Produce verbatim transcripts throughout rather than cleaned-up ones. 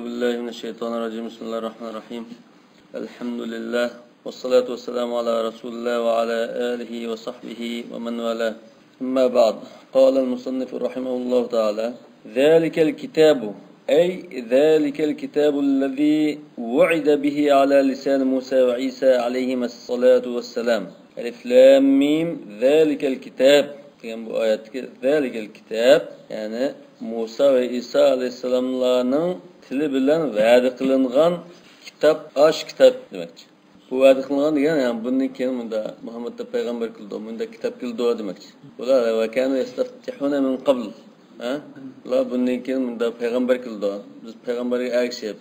بالله من الشيطان الرجيم. بسم الله الرحمن الرحيم. الحمد لله، والصلاة والسلام على رسول الله وعلى آله وصحبه ومن والاه. أما بعد، قال المصنف رحمه الله تعالى: ذلك الكتاب، أي ذلك الكتاب الذي وعد به على لسان موسى وعيسى عليهما الصلاة والسلام. ألف لام ميم، ذلك الكتاب دېگەن بۇ ئايەتتىكى ذلك الكتاب، يەنى مۇسا ۋە ئىسا ئەلەيھىسسالاملارنىڭ تىلى بىلەن ۋەدە قىلىنغان كىتاب، ئاش كىتاب دېمەكچى. بۇ ۋەدە قىلىنغان دېگەن، يەنى بۇندىن كېيىن مۇندا مۇھەممەد دەپ پەيغەمبەر كېلىدۇ، مۇنداق كىتاب كېلىدۇ دېمەكچى. ئۇلار ۋە كانۇ يەستەفتىھۇنە مىن قەبل. ھە؟ ئۇلار بۇندىن كېيىن مۇندا پەيغەمبەر كېلىدۇ، بىز پەيغەمبەرگە ئەگىشىپ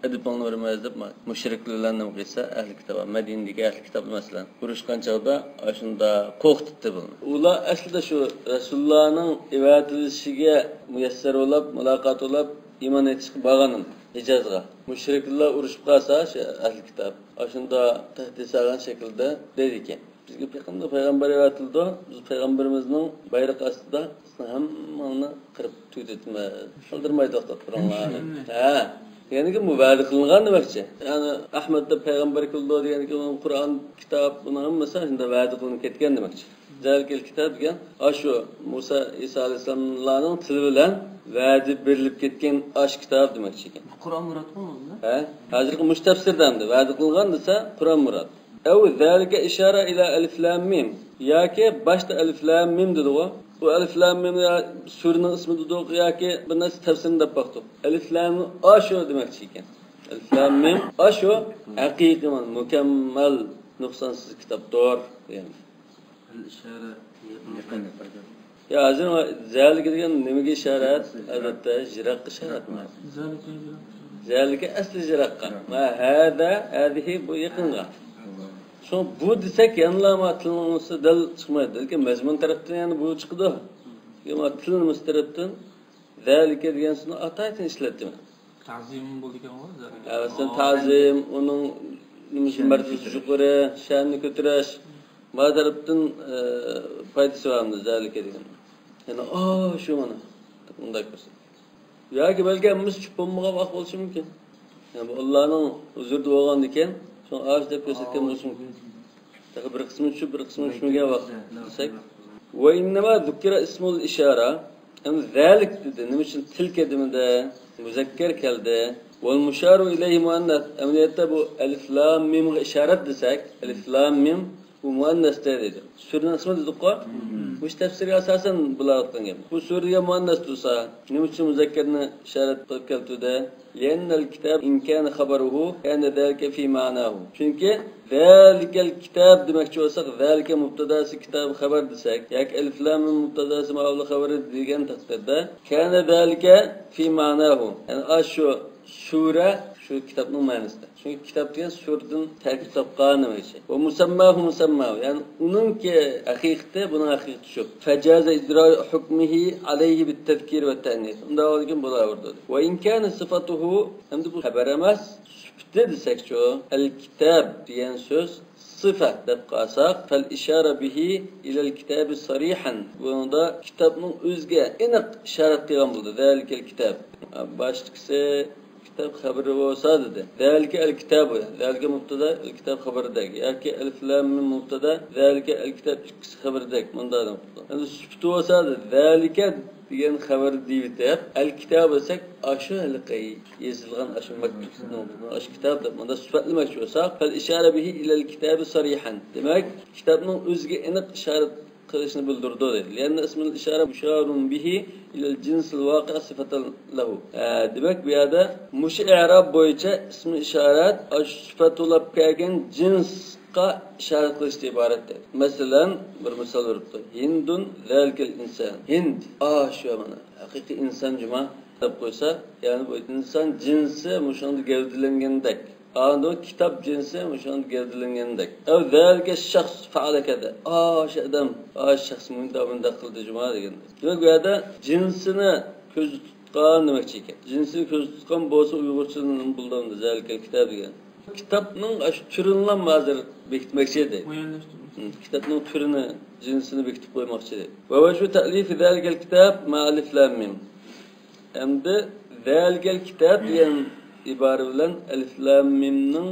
ئەدىپىڭنى بېرىمىز دەپ مۇشرىكلار بىلەن نېمە قىلسا، ئەھلى كىتاب، مەدىنىدىكى ئەھلى كىتاب مەسىلەن، ئۇرۇشقان چاغدا ئاشۇندا قورقۇتۇپتۇ بۇنى. ئۇلار ئەسلىدە شۇ رەسۇللارنىڭ ئەۋەتىلىشىگە مۇيەسسەر بولۇپ، مۇلاقات بولۇپ، ئىمان ئېيتىشقا بارغانىدى ھىجازغا. مۇشرىكلار ئۇرۇشۇپ قالسا، شۇ ئەھلى كىتاب ئاشۇندا تەھدىت سالغان شەكىلدە دەيدىكەن. بىزگە يېقىندا پەيغەمبەر ئەۋەتىلىدۇ. بىز پەيغەمبىرىمىزنىڭ بايرىقى ئاستىدا سىزنىڭ ھەممىڭلارنى قىرىپ تۈگىتىۋېتىمىز. قالدۇرماي توختاپ تۇرۇڭلار. ھە. دېگەندىكىن بۇ ۋەدە قىلىنغان دېمەكچى. يەنى ئەھمەد دەپ پەيغەمبەر كېلىدۇ دېگەندىكىن ئۇنىڭ قۇرئان، كىتاب، بۇنىڭ ھەممىسى شۇنداق ۋەدە قىلىنىپ كەتكەن دېمەكچى. زەلىكەل كىتاب دېگەن ئاشۇ مۇسا، ئىسا ئەلەيھىسسالاملارنىڭ تىلى بىلەن ۋەدە بېرىلىپ كەتكەن ئاش كىتاب دېمەكچى ئىكەن. قۇرئان مۇرادقۇ ئۇنىڭ بىلەن؟ ھە؟ ھازىرقى مۇشۇ تەپسىردە ئەمدى ۋەدە قىلىنغان دېسە قۇرئان مۇراد. ئەۋ زەلىكە ئىشارە ئىلە ئەلىف لام مىم. ياكى باشتا ئەلىف لام مىم دېدىغۇ. بۇ ئەلىف لام مىم يا سۈرىنىڭ ئىسمى دېدۇق ياكى بىر نەرسە تەپسىرىنى دەپ باقتۇق. ئەلىف لام مىم ئاشۇ دېمەكچى ئىكەن. ئەلىف لام مىم ئاشۇ ھەقىقىي مانا مۇكەممەل نۇقسانسىز كىتابتۇر دېگەن. ئەل ئىشارە يېقىن. يا ھازىر زەلىكە دېگەن نېمىگە ئىشارەت؟ ئەلۋەتتە يىراققا ئىشارەت. زەلىكە ئەسلى يىراققا. ما ھەدە، ھەدىھى بۇ يېقىنغا. شۇڭا بۇ دېسەك يەنىلا ما تىلنىڭ ئۇسى دەل چىقمايدۇ. لېكىن مەزمۇن تەرەپتىن يەنە بۇ چىقىدۇ. لېكىن ما تىل نېمىسى تەرەپتىن زەلىكە دېگەن سۆزنى ئاتايىتىن ئىشلەتتىم. تازىم بولىدىكەنغۇ زەلىكە. ھە، مەسىلەن، تازىم، ئۇنىڭ نېمىسى، مەرتىۋىسى يۇقىرى، شەننى كۆتۈرۈش. ما تەرەپتىن، ئە، پايدىسى بارمۇ زەلىكە دېگەن؟ يەنى، ئا، شۇ مانا. ئۇنداق كۆرسە. ياكى بەلكى ھەممىسى چۈپ بولمىغان ۋاقىت بولۇشى مۇمكىن. يەنى بۇ ئاللانىڭ ھۇزۇرىدا بولغاندىكىن، شۇڭا ئاشۇ دەپ كۆرسەتكەن بولۇشى مۇمكىن. تېخى بىر قىسمى چۈشۈپ، بىر قىسمى چۈشمىگەن ۋاقىت دېسەك. وإنما ذكر اسم الإشارة، ئەمدى زەلىك دېدى. نېمە ئۈچۈن تىلكە دېمىدى؟ مۇزەككەر كەلدى. والمشار إليه مؤنث. ئەمەلىيەتتە بۇ ئەلىف لام مىمغا ئىشارەت دېسەك، ئەلىف لام مىم بۇ مۇئەننەستە دېدى. سۈرىنىڭ ئىسمى دېدۇققۇ؟ مۇشۇ تەپسىرگە ئاساسەن بۇلار ئېيتقان گەپ. بۇ سۈرە دېگەن مۇئەننەس تۇرسا، نېمە ئۈچۈن مۇزەككەرنى ئىشارەت قىلىپ كەلتۈردى؟ لأن الكتاب إن كان خبره كان ذلك في معناه. چۈنكى ذلك الكتاب دېمەكچى بولساق، ذلك مۇبتەداسى كىتاب خەۋەر دېسەك، ياكى ئەلىف لام مىم مۇبتەداسى ماۋۇلار خەۋىرى دېگەن تەقدىردە، كان ذلك في معناه. يەنى ئاشۇ سۈرە شۇ كىتابنىڭ مەنىسىدە. چۈنكى كىتاب دېگەن سۈرىدىن تەركىب تاپقان دېمەكچى. ومسماه مسماه، يەنى ئۇنىڭكى ھەقىقىتى، بۇنىڭ ھەقىقىتى شۇ. فجاز إجراء حكمه عليه بالتذكير والتأنيث. ئۇنداق بولغاندىكىن بولاۋېرىدۇ. وإن كان صفته، ئەمدى بۇ خەۋەر ئەمەس، سۈپىتى دېسەكچۇ، الكتاب دېگەن سۆز سىفە دەپ قالساق، فالإشارة به إلى الكتاب صريحا. بۇنىڭدا كىتابنىڭ ئۆزىگە ئېنىق ئىشارەت قىلغان بولدى. ذلك الكتاب. باشتىكىسى كىتاب خەۋىرى بولسا دېدى. ذلك الكتاب. ذلك مۇبتەدا، الكتاب خەۋىرىدەك. ياكى ئەلىف لام مىم مۇبتەدا، ذلك الكتاب ئىككىسى خەۋىرىدەك. مۇنداق دەپ قويدۇق. ئەمدى سۈپىتى بولسا دېدى. ذلك دېگەن خەۋەر دېيىۋېتىپ، الكتاب دېسەك، ئاشۇ ھېلىقى يېزىلغان ئاشۇ مەكتۇپنىڭ، ئاشۇ كىتاب دەپ مۇنداق سۈپەتلىمەكچى بولساق، فالإشارة به إلى الكتاب صريحا. دېمەك، كىتابنىڭ ئۆزىگە ئېنىق ئىشارەت قىلىشنى بىلدۈرىدۇ دەيدۇ. لأن اسم الإشارة مشار به إلى الجنس الواقع صفة له. ھە، دېمەك، بۇ يەردە مۇشۇ ئىئراب بويىچە ئىسمى ئىشارەت ئاشۇ سۈپەت بولاپ كەلگەن جىنسقا ئىشارەت قىلىشتىن ئىبارەت دەيدۇ. مەسىلەن، بىر مىسال بېرىپتۇ. ھىندۇن ذلىكەل ئىنسان. ھىند، ئاشۇ مانا ھەقىقىي ئىنسان جۇما دەپ قويسا، يەنى بۇ ئىنسان جىنسى مۇشۇنىڭدا گەۋدىلەنگەندەك. ئاندىن كىتاب جىنسى مۇشۇنىڭدا گەۋدىلەنگەندەك. ئەۋ ذلىكە شەخس فەئەلە كەزا. ئاشۇ ئادەم، ئاشۇ شەخس مۇنداق، مۇنداق قىلدى جۇما دېگەندەك. دېمەك، بۇ يەردە جىنسىنى كۆزدە تۇتقان دېمەكچى ئىكەن. جىنسىنى كۆزدە تۇتقان بولسا ئۇيغۇرچىدا نېمە بولىدۇ ئەمدى؟ ذلىكەل كىتاب دېگەن. كىتابنىڭ ئاشۇ تۈرىنىلا ھازىر بېكىتمەكچى ئىدى. مۇئەييەنلەشتۈرمەكچى. ھىم، كىتابنىڭ تۈرىنى، جىنسىنى بېكىتىپ قويماقچى ئىدى. ووجه تأليف ذلك الكتاب مع ألف لام ميم. ئەمدى ذلك الكتاب دېگەن ئىبارە بىلەن ئەلىف لام مىمنىڭ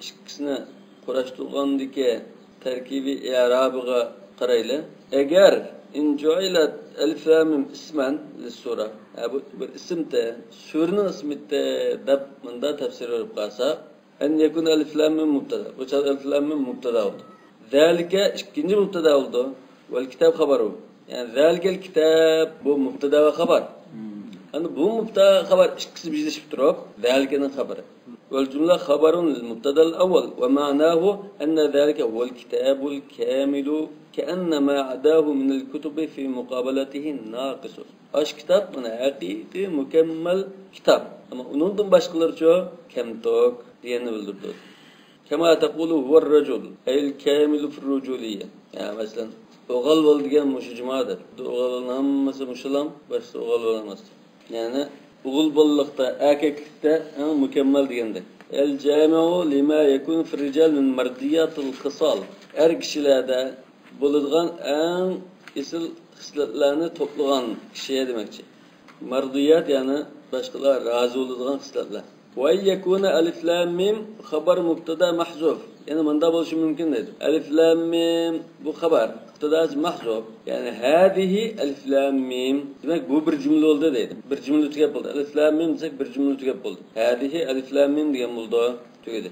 ئىككىسىنى قۇراشتۇرغاندىكى تەركىبىي ئىئرابىغا قارايلى. ئەگەر إن جعلت ألف لام ميم اسما للسورة، ھە، بۇ بىر ئىسىمتى، سۈرىنىڭ ئىسمىتى دەپ مۇندا تەپسىر بېرىپ قالساق، أن يكون ألف لام ميم مبتدا. بۇ چاغدا ئەلىف لام مىم مۇبتەدا بولدى. ذلك ئىككىنچى مۇبتەدا بولدى. والكتاب خبره. يەنى ذلك الكتاب بۇ مۇبتەدا ۋە خەۋەر. ئەمدى بۇ مۇبتەدا خەۋەر ئىككىسى بىرلىشىپ تۇرۇپ، ذلكنىڭ خەۋىرى. والجملة خبر للمبتدا الأول ومعناه أن ذلك هو الكتاب الكامل كأن ما عداه من الكتب في مقابلته ناقص. ئاشۇ كىتاب مانا ھەقىقىي مۇكەممەل كىتاب. ئەمما ئۇنىڭدىن باشقىلىرىچۇ؟ كەمتۈك دېگەننى بىلدۈرىدۇ. كما تقول هو الرجل أي الكامل في الرجولية. يا مەسىلەن، ئوغۇل بالا دېگەن مۇشۇ جۇما دەپ. ئوغۇل بالىنىڭ ھەممىسى مۇشۇلام، باشقىسى ئوغۇل بالا ئەمەس. يەنى ئوغۇل بالىلىقتا، ئەركەكلىكتە ئەڭ مۇكەممەل دېگەندەك. الجامع لما يكون في الرجال من مرديات الخصال. ئەر كىشىلەردە بولىدىغان ئەڭ ئېسىل خىسلەتلەرنى توپلىغان كىشى دېمەكچى. مەردىيات، يەنى باشقىلار رازى بولىدىغان خىسلەتلەر. وأن يكون ألف لام ميم خبر مبتدا محذوف. يەنى مۇنداق بولۇشى مۇمكىن دەيدۇ. ئەلىف لام مىم بۇ خەۋەر، مۇبتەداسى مەھزۇف. يەنى هذه ألف لام ميم. دېمەك، بۇ بىر جۈملە بولدى دەيدۇ. بىر جۈملە تۈگەپ بولدى. ئەلىف لام مىم دېسەك، بىر جۈملە تۈگەپ بولدى. هذه ألف لام ميم دېگەن بولدى. تۈگىدى.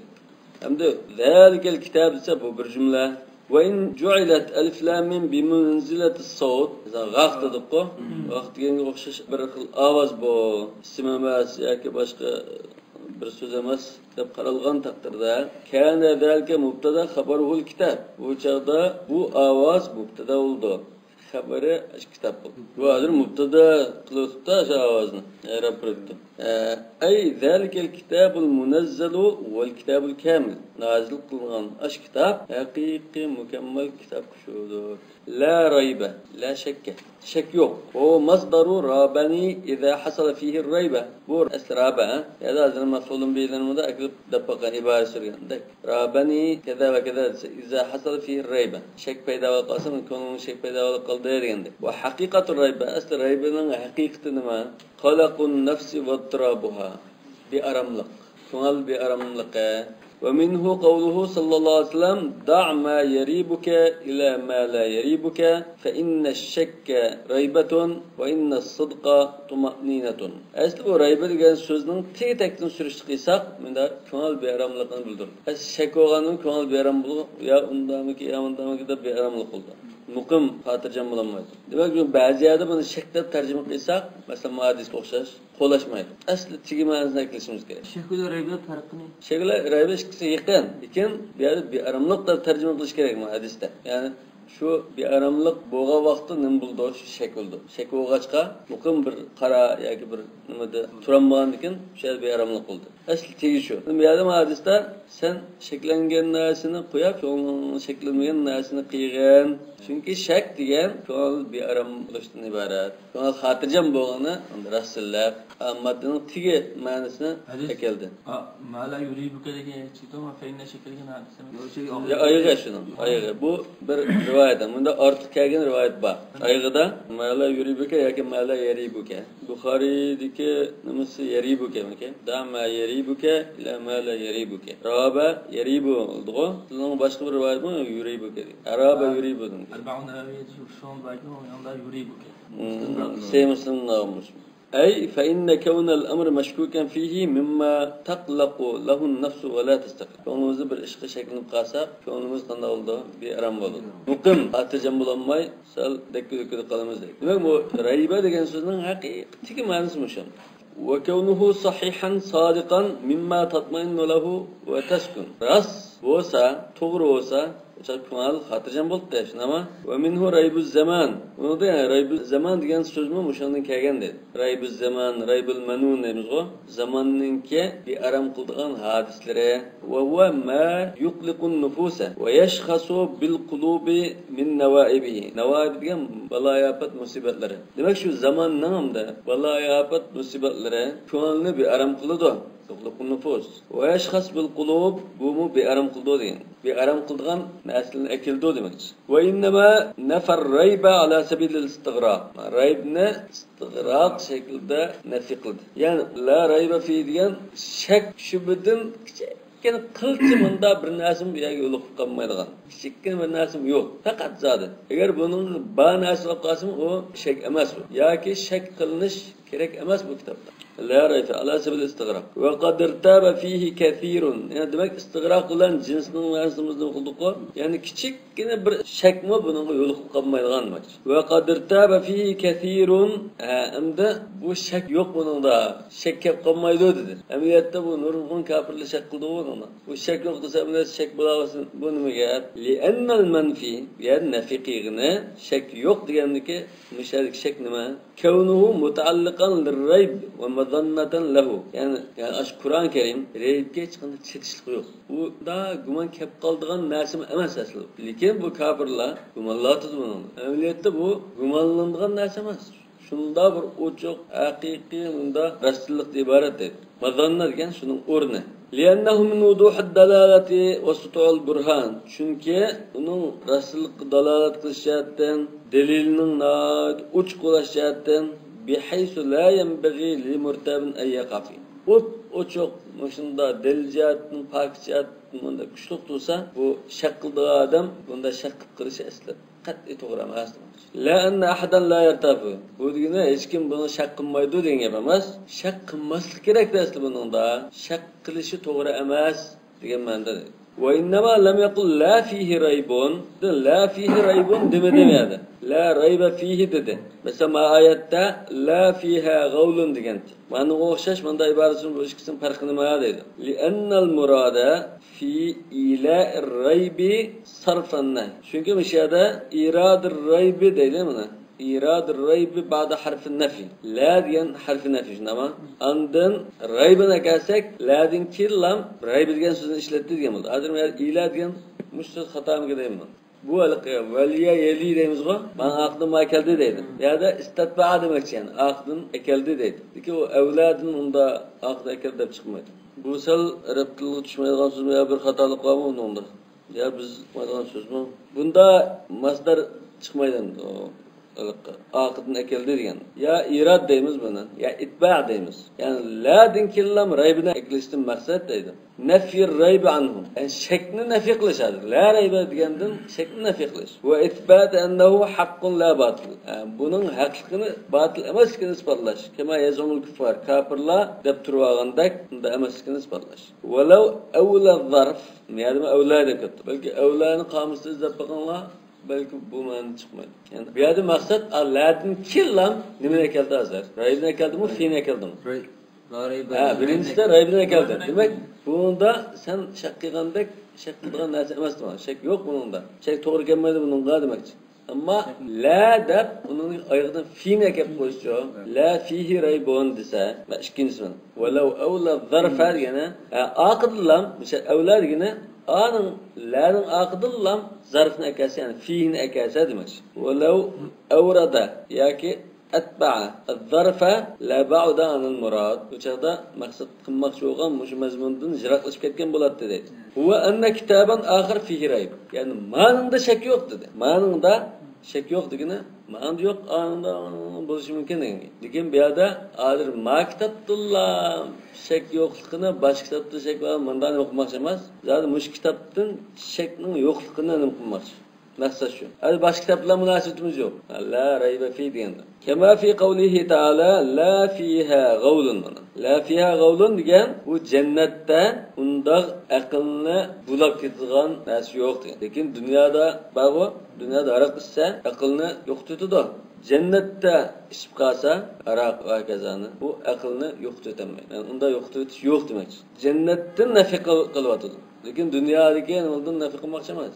ئەمدى ذلك الكتاب دېسە، بۇ بىر جۈملە. وإن جعلت ألف لام ميم بمنزلة الصوت، مەسىلەن، غاق دېدۇققۇ، غاق دېگەنگە ئوخشاش بىر خىل ئاۋاز بۇ، ئىسىم ئەمەس ياكى باشقا بىر سۆز ئەمەس دەپ قارالغان تەقدىردە، كان ذلك مبتدا خبره الكتاب. بۇ چاغدا بۇ ئاۋاز مۇبتەدا بولىدۇ. خەۋىرى كىتاب بولىدۇ. بۇ ھازىر مۇبتەدا قىلىۋېتىپتۇ شۇ ئاۋازنى. ئېراب بېرىپتۇ. ئەي ذلك الكتاب المنزل والكتاب الكامل. نازىل قىلىنغان ئاشۇ كىتاب ھەقىقىي مۇكەممەل كىتاب شۇدۇر. لا ريب، لا شك. شەك يوق. وهو مصدر رابني إذا حصل فيه الريب. بۇ ئەسلى رابە، ھە؟ يا ھازىر مەفئۇلۇن بىھىلەرنى ئەكىلىپ دەپ باققان ئىبارە سۈرگەندەك. رابني كذا وكذا دېسە، إذا حصل فيه الريب. شەك پەيدا بولۇپ قالسا، كۆڭلۈڭ شەك پەيدا بولۇپ قالدى دېگەندەك. وحقيقة الريب، ئەسلى رەيبنىڭ ھەقىقىتى نېمە؟ قلق النفس واضطرابها. بىئاراملىق. كۆڭۈل بىئاراملىقى. ومنه قوله صلى الله عليه وسلم، دع ما يريبك إلى ما لا يريبك، فإن الشك ريبة، وإن الصدق طمأنينة. ئەسلى بۇ رەيبە دېگەن سۆزنىڭ تېگى-تەكتىنى سۈرۈشتە قىلساق، مۇنداق كۆڭۈل بىئاراملىقىنى بىلدۈرىدۇ. ئەسلى شەك بولغاندىن كۆڭۈل بىئارام بولىدۇ، يا ئۇنداقمىكى، يا مۇنداقمىكى دەپ بىئاراملىق بولىدۇ. مۇقىم، خاتىرجەم بولالمايدۇ. دېمەك، بۇ بەزى يەردە بۇنى شەك دەپ تەرجىمە قىلساق، مەسىلەن، مۇ ھەدىسكە ئوخشاش، قولاشمايدۇ. ئەسلى تېگى مەنىسىنى ئەكېلىشىمىز كېرەك. شەك بىلەن رەيبە پەرقى نېمە؟ شەك بىلەن رەيبە ئىككىسى يېقىن، لېكىن بۇ يەردە بىئاراملىق دەپ تەرجىمە قىلىش كېرەك بۇ ھەدىستە. يەنى شۇ بىئاراملىق بولغان ۋاقىتتا نېمە بولىدۇ؟ شۇ شەك بولىدۇ. شەك بولغاچقا، مۇقىم بىر قارار ياكى بىر نېمىدە تۇرالمىغاندىكىن، شۇ يەردە بىئاراملىق بولىدۇ. ئەسلى تېگى شۇ. بۇ يەردە مۇ ھەدىستە سەن شەكلەنگەن نەرسىنى قويۇپ، كۆڭلۈڭ شەكلەنمىگەن نەرسىنى قىلغىن. چۈنكى شەك دېگەن كۆڭۈل بىئارام بولۇشتىن ئىبارەت. كۆڭۈل خاتىرجەم بولغىنى، ئەمدى راستچىللىق، ماددىنىڭ تېگى مەنىسىنى ھەدىس ئەكەلدى. ئا، ما لا يريبك دېگەن چىقتىمۇ، فإن الشك دېگەن ھەدىس ئەمەس. يا، ئايىغى شۇنىڭ، ئايىغى. بۇ بىر رىۋايەت. مۇندا ئارتۇق كەلگەن رىۋايەت بار. ئايىغىدا ما لا يريبك ياكى ما لا يريبك. بۇخارىدىكى نېمىسى يەرىبۇكەمىكەن؟ دع ما يريبك إلى ما لا يريبك. رابە يەرىبۇ بولدىغۇ. سىزنىڭ باشقا بىر رىۋايەتمۇ يۇرىبۇكە دېگەن. رابە يۇرىبۇ دېگەن. ئەربەئۇن نەۋەۋىيدە شۇ، شۇنىڭ بەلكى ئۇنىڭ يېنىدا يۇرىبۇكە. مم. سەھىھ مۇسلىمدا ئالمىش. أي فإن كون الأمر مشكوكا فيه مما تقلق له النفس ولا تستقر. كۆڭلىمىزدە بىر ئىشقا شەكلىنىپ قالساق، كۆڭلىمىز قانداق بولىدۇ؟ بىئارام بولىدۇ. مۇقىم، خاتىرجەم بولالماي، سەل دەككە-دۈككىدە قالىمىز دەيدۇ. دېمەك، بۇ رەيبە دېگەن سۆزنىڭ ھەقىقىي تېگى مەنىسى مۇشۇ. وكونه صحيحا صادقا مما تطمئن له وتسكن. راست بولسا، توغرا بولسا، كۆڭۈل خاتىرجەم بولۇپ قېلىش، نېمە؟ ومنه ريب الزمان. ئۇنىڭدا يەنى رەيبۇ زامان دېگەن سۆزمۇ مۇشۇنىڭدىن كەلگەن دەيدۇ. ريب الزمان، ريب المنون دەيمىزغۇ. زاماننىڭكى بىئارام قىلىدىغان ھادىسىلىرى. وهو ما يقلق النفوس ويشخص بالقلوب من نوائبه. نوائب دېگەن بالايىئاپەت مۇسىبەتلىرى. دېمەك، شۇ زاماننىڭ ھەمدە بالايىئاپەت مۇسىبەتلىرى كۆڭۈلنى بىئارام قىلىدۇ. تخلق النفوس. ويشخص بالقلوب، بۇمۇ بىئارام قىلىدۇ دېگەن. بىئارام قىلىدىغان نەرسىلەرنى ئەكېلىدۇ دېمەكچى. وإنما نفى الريب على سبيل الاستغراق. رەيبنى ئىستىغراق شەكلىدە نەفى قىلدى. يەنى لا رەيبە فى دېگەن شەك شۈبھىدىن كىچىككىنە قىلچە مۇندا بىر نەرسىمۇ بۇ يەرگە يولۇقۇپ قالمايدىغان. كىچىككىنە بىر نەرسىمۇ يوق. پەقەت زادى. ئەگەر بۇنىڭ بار نەرسە بولۇپ قالسىمۇ، ئۇ شەك ئەمەس ئۇ. ياكى شەك قىلىنىش كېرەك ئەمەس بۇ كىتابتا. لا رەيب فى، ئالا سەبىل ئىستىغراق. ۋە قەد ئىرتابە فىھى كەسىرۇن. يەنى دېمەك، ئىستىغراق بىلەن جىنسنىڭ مەنىسىنى بىز نېمە قىلدۇققۇ؟ يەنى كىچىككىنە بىر شەكمۇ بۇنىڭغا يولۇقۇپ قالمايدىغان دېمەكچى. ۋە قەد ئىرتابە فىھى كەسىرۇن. ھە، ئەمدى بۇ شەك يوق بۇنىڭدا. شەك كەپ قالمايدۇ دېدى. ئەمەلىيەتتە بۇ نۇرغۇن كاپىرلار شەك قىلدىغۇ بۇنىڭدا. بۇ شەك يوق دېسە، ئەمەلىيەتتە شەك بولاۋاتسۇن. بۇ نېمە گەپ؟ لىئەننەل مەنفى، يەنى نەفى قىلغىنى، شەك يوق دېگەندىكى مۇشۇ يەردىكى شەك نېمە؟ كەۋنۇھۇ مۇتەئەللىقەن لىررەيب ۋە مەزەننەتەن لەھۇ. يەنى، يەنى ئاشۇ قۇرئان كەرىم رەيبكە ھېچقانداق چېتىشلىق يوق. بۇدا گۇمان كەپ قالىدىغان نەرسىمۇ ئەمەس ئەسلى. لېكىن بۇ كاپىرلار گۇمانلاۋاتىدۇ بۇنىڭدا. ئەمەلىيەتتە بۇ گۇمانلىنىدىغان نەرسە ئەمەس. شۇنداق بىر ئوچۇق، ھەقىقىي، مۇنداق راستچىللىقتىن ئىبارەت دەيدۇ. مەزەننە دېگەن شۇنىڭ ئورنى. لىئەننەھۇ مىن ۋۇزۇھىد دالالەتى ۋە سۇتۇئىل بۇرھان. چۈنكى ئۇنىڭ راستچىللىققا دالالەت قىلىش جەھەتتىن، دەلىلىنىڭ ناھايىتى ئوچۇق بولۇش جەھەتتىن، بىھەيسۇ لا يەنبەغى لىمۇرتابىن ئەن يەقەئە فىھ. ئوپئوچۇق، مۇشۇنداق دەلىل جەھەتتىن، پاكىت جەھەتتىن مۇنداق كۈچلۈك تۇرسا، بۇ شەك قىلىدىغان ئادەم بۇنداق شەك قىلىپ قېلىشى ئەسلى قەتئىي توغرا ئەمەس. لا ئەننە ئەھەدەن لا يەرتابۇ. بۇ دېگىنى ھېچكىم بۇنى شەك قىلمايدۇ دېگەن گەپ ئەمەس. شەك قىلماسلىق كېرەك ئەسلى بۇنىڭدا. شەك قىلىشى توغرا ئەمەس دېگەن مەنىدە. ۋە ئىننەما لەم يەقۇل لا فىھى رەيبۇن. لا فىھى رەيبۇن دېمىدى بۇ يەردە. لا رەيبە فىھى دېدى. مەسىلەن، ما ئايەتتە لا فىھا غەۋلۇن دېگەنتى. مانىغا ئوخشاش مۇنداق ئىبارىسىنىڭ بۇ ئىككىسىنىڭ پەرقى نېمە دەيدۇ. لىئەننەل مۇرادە في إيلاء الريب صرف النهي. چۈنكى مۇشۇ يەردە إيراد الريب دەيدۇ مانا. إيراد الريب بعد حرف النفي. لا دېگەن ھەرفى نەفى، شۇنداقمۇ؟ ئاندىن رەيبنى ئەكەلسەك، لادىن كېيىنلا رەيب دېگەن سۆزنى ئىشلەتتى دېگەن بولدى. ھازىر مەن ئىلا دېگەن مۇشۇ سۆز خاتامىكىن دەيمەن. بۇ ھېلىقى ۋەلىيە يەلى دەيمىزغۇ؟ مانا ئاخىرىدىن ما كەلدى دەيدۇ. بۇ يەردە ئىستەتبەئە دېمەكچى، يەنى ئاخىرىدىن ئەكەلدى دەيدۇ. لېكىن ئۇ ئەۋلادىن ئۇندا ئاخىرىدىن ئەكەلدى دەپ چىقمايدۇ. بۇ سەل ئەرەب تىلىغا چۈشمەيدىغان سۆزمۇ يا بىر خاتالىق بارمۇ ئۇنىڭدا؟ يا بىز ئۇقمايدىغان سۆزمۇ؟ بۇندا ماسدار چىقمايدۇ ئەمدى. ئۇ ھېلىقى ئاخىرىدىن ئەكەلدى دېگەن. يا ئىراد دەيمىز بۇنى، يا ئىتبا دەيمىز. يەنى لادىن كېيىنلا رەيبنى ئەكېلىشتىن مەقسەت دەيدۇ. نەفيى رەيب ئەنھۇ. يەنى شەكنى نەفى قىلىش ھازىر. لا رەيبە دېگەندىن شەكنى نەفى قىلىش. ۋە ئىسبات ئەننەھۇ ھەققۇن لا باتىل. ھە، بۇنىڭ ھەقلىقىنى، باتىل ئەمەسلىكىنى ئىسپاتلاش. كەما يەزئۇمۇل كۇففار، كاپىرلار دەپ تۇرۇۋالغاندەك، ئۇنداق ئەمەسلىكىنى ئىسپاتلاش. ۋەلەۋ ئەۋلە زەرف. نېمە ئەۋلا دەپ كەتتى. بەلكى ئەۋلانى قامۇستا ئىزدەپ بېقىڭلار. بەلكى بۇ مەنىدە چىقمايدۇ. يەنى بۇ يەردە مەقسەت، ئا، لادىن كېيىنلا نېمىنى ئەكەلدى ھازىر؟ رەيبنى ئەكەلدىمۇ، فىنى ئەكەلدىمۇ؟ رەي-، لا رەيبە ھە، بىرىنچىسىدە رەيبنى ئەكەلدى. دېمەك، بۇنىڭدا سەن شەك قىلغاندەك شەك قىلىدىغان نەرسە ئەمەس، دېمەك. شەك يوق بۇنىڭدا. شەك توغرا كەلمەيدۇ بۇنىڭغا دېمەكچى. ئەمما لا دەپ ئۇنىڭ ئايىغىدىن فىنى ئەكەپ قويسىچۇ؟ لا فىھى رەيبۇن دېسە، مانا ئىككىنچىسى. ۋەلەۋ ئەۋلە زەرفە دېگەنى، ھە، ئارقىدىنلا، مىسال، ئەۋلا دېگىنى، ئانىڭ، لانىڭ ئارقىدىنلا زەرفنى ئەكەلسە، يەنى فىھىنى ئەكەلسە دېمەكچى. ۋەلەۋ ئەۋرەدە ياكى ئەتبەئە زەرفە لەبەئۇدە ئەنىل مۇراد. بۇ چاغدا مەقسەت قىلماقچى بولغان مۇشۇ مەزمۇندىن يىراقلىشىپ كەتكەن بولاتتى دەيدۇ. ھۇۋە ئەننە كىتابەن ئاخىر فىھى رەيب. يەنى مانىڭدا شەك يوق دېدى. مانىڭدا شەك يوق دېگىنى، مانىڭدا يوق، ئانىڭدا بولۇشى مۇمكىن دېگەن گەپ. لېكىن بۇ يەردە ھازىر ما كىتابتىنلا شەك يوقلۇقىنى، باشقا كىتابتا شەك بار، مۇنداق ئوقۇماقچى ئەمەس. زادى مۇشۇ كىتابتىن شەكنىڭ يوقلۇقىنى نېمە قىلماقچى. مەقسەت شۇ. ھازىر باشقا كىتاب بىلەن مۇناسىۋىتىمىز يوق. لا رەيبە فى دېگەندە. كەما فى قەۋلىھى تەئالا لا فىھا غەۋلۇن مانا. لا فىھا غەۋلۇن دېگەن، بۇ جەننەتتە ئۇنداق ئەقىلنى بۇلاپ كېتىدىغان نەرسە يوق دېگەن. لېكىن دۇنيادا بارغۇ، دۇنيادا ھاراق ئىچسە ئەقىلنى يوقىتىۋېتىدۇ. جەننەتتە ئىچىپ قالسا ھاراق ۋە ھاكازانى، بۇ ئەقىلنى يوقىتىۋېتەلمەيدۇ. يەنى ئۇنداق يوقىتىۋېتىش يوق دېمەكچى. جەننەتتىن نەفى قىل-، قىلىۋاتىدۇ. لېكىن دۇنيادىكى ئۇنىڭدىن نەفى قىلماقچى ئەمەس.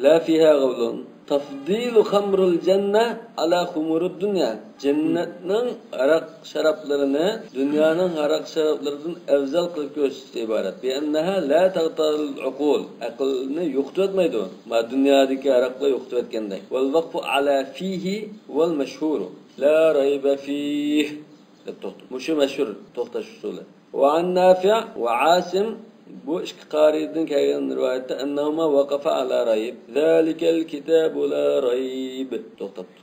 لا فىھا غەۋلۇن. تەفزىلۇ خەمرىل جەننە ئالا خۇمۇرىد دۇنيا. جەننەتنىڭ ھاراق شارابلىرىنى دۇنيانىڭ ھاراق شارابلىرىدىن ئەۋزەل قىلىپ كۆرسىتىشتىن ئىبارەت. بىئەننەھا لا تەغتالىل ئۇقۇل. ئەقىلنى يوقىتىۋەتمەيدۇ. ما دۇنيادىكى ھاراقلار يوقىتىۋەتكەندەك. ۋەل ۋەقفۇ ئالا فىھى ۋەل مەشھۇرۇ. لا رەيبە فىھ دەپ توختىدى. مۇشۇ مەشھۇر توختاش ئۇسۇلى. وعن نافع وعاصم، بۇ ئىككى قارىدىن كەلگەن رىۋايەتتە، أنهما وقفا على ريب، ذلك الكتاب لا ريب، توختاپتۇ.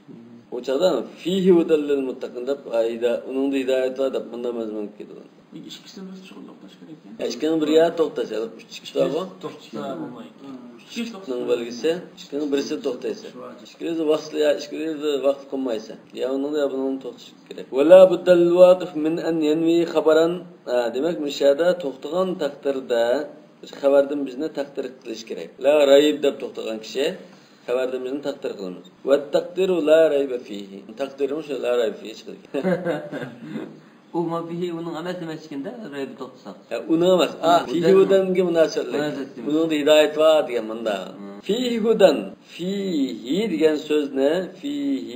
ئۇ چاغدا فيه هدى للمتقين دەپ، ھىدا-، ئۇنىڭدا ھىدايەت بار دەپ، مۇنداق مەزمۇن كېلىدۇ. ئىككىسىنى بىر چوقۇم توختاش كېرەك. ئىككىنىڭ بىرى يا توختاش، ئۈچ ئىككى بار. توختىسا بولمايدۇ. ئىككىنىڭ بەلگىسى، ئىككىنىڭ بىرسى توختايسەن. ئىككىلىسى ۋاقىتلا، يا ئىككىلىسى ۋاقىت قىلمايسەن. يا ئۇنىڭدا، يا بۇنىڭدا توختاش كېرەك. ولا بد للواقف من أن ينوي خبرا، ھە، دېمەك، مۇشۇ يەردە توختىغان تەقدىردە خەۋەردىن بىزنى تەقدىر قىلىش كېرەك. لا رەيب دەپ توختىغان كىشى خەۋەردىن بىزنى تەقدىر قىلىمىز. والتقدير لا ريب فيه. تەقدىرىمۇ شۇ لا رەيب فيه چىقىدۇ. ئۇ ما فيه ئۇنىڭ ئەمەس دېمەكچىكەندە، رەيب توختىساق. يا، ئۇنىڭ ئەمەس. ئا، ئۇ فيه دەل ھۇدەنگە مۇناسىۋەتلىك. مۇناسىۋەتلىك. ئۇنىڭدا ھىدايەت بار دېگەن مۇندا. فيه هدى. فيه دېگەن سۆزنى، فيه،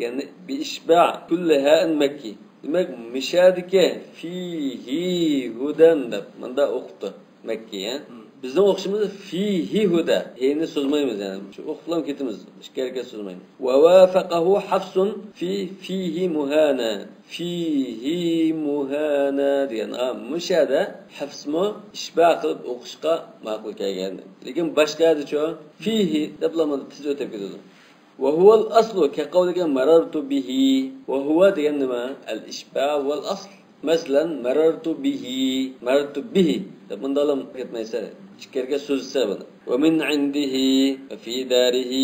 يەنى بإشباع كل هاء مكي. دېمەك، مىشەدىكى فيه هدى دەپ مۇندا ئوقۇپتۇ. مەككى، ھە؟ بىزنىڭ ئوقۇشىمىز فيه هدى. ھېنى سوزمايمىز، يەنى. شۇ ئوقۇپلا كېتىمىز. ئىككى ھەرىكەت سوزمايمىز. ووافقه حفص في فيه مهانة. فيه مهانة دېگەن. ھا، مۇشۇ يەردە ھەفسمۇ ئىشبا قىلىپ ئوقۇشقا ماقۇل كەلگەن. لېكىن باشقا يەردىچۇ؟ فيه دەپلا تېز ئۆتۈپ كېتىدۇ. وهو الأصل كقولك مررت به. وهو دېگەن نېمە؟ الإشباع والأصل. مەسىلەن، مررت به، مررت به دەپ مۇنداقلا كەتمەيسەن. ئىككى ھەرىكەت سوزىسەن بۇنى. ومن عنده، في داره.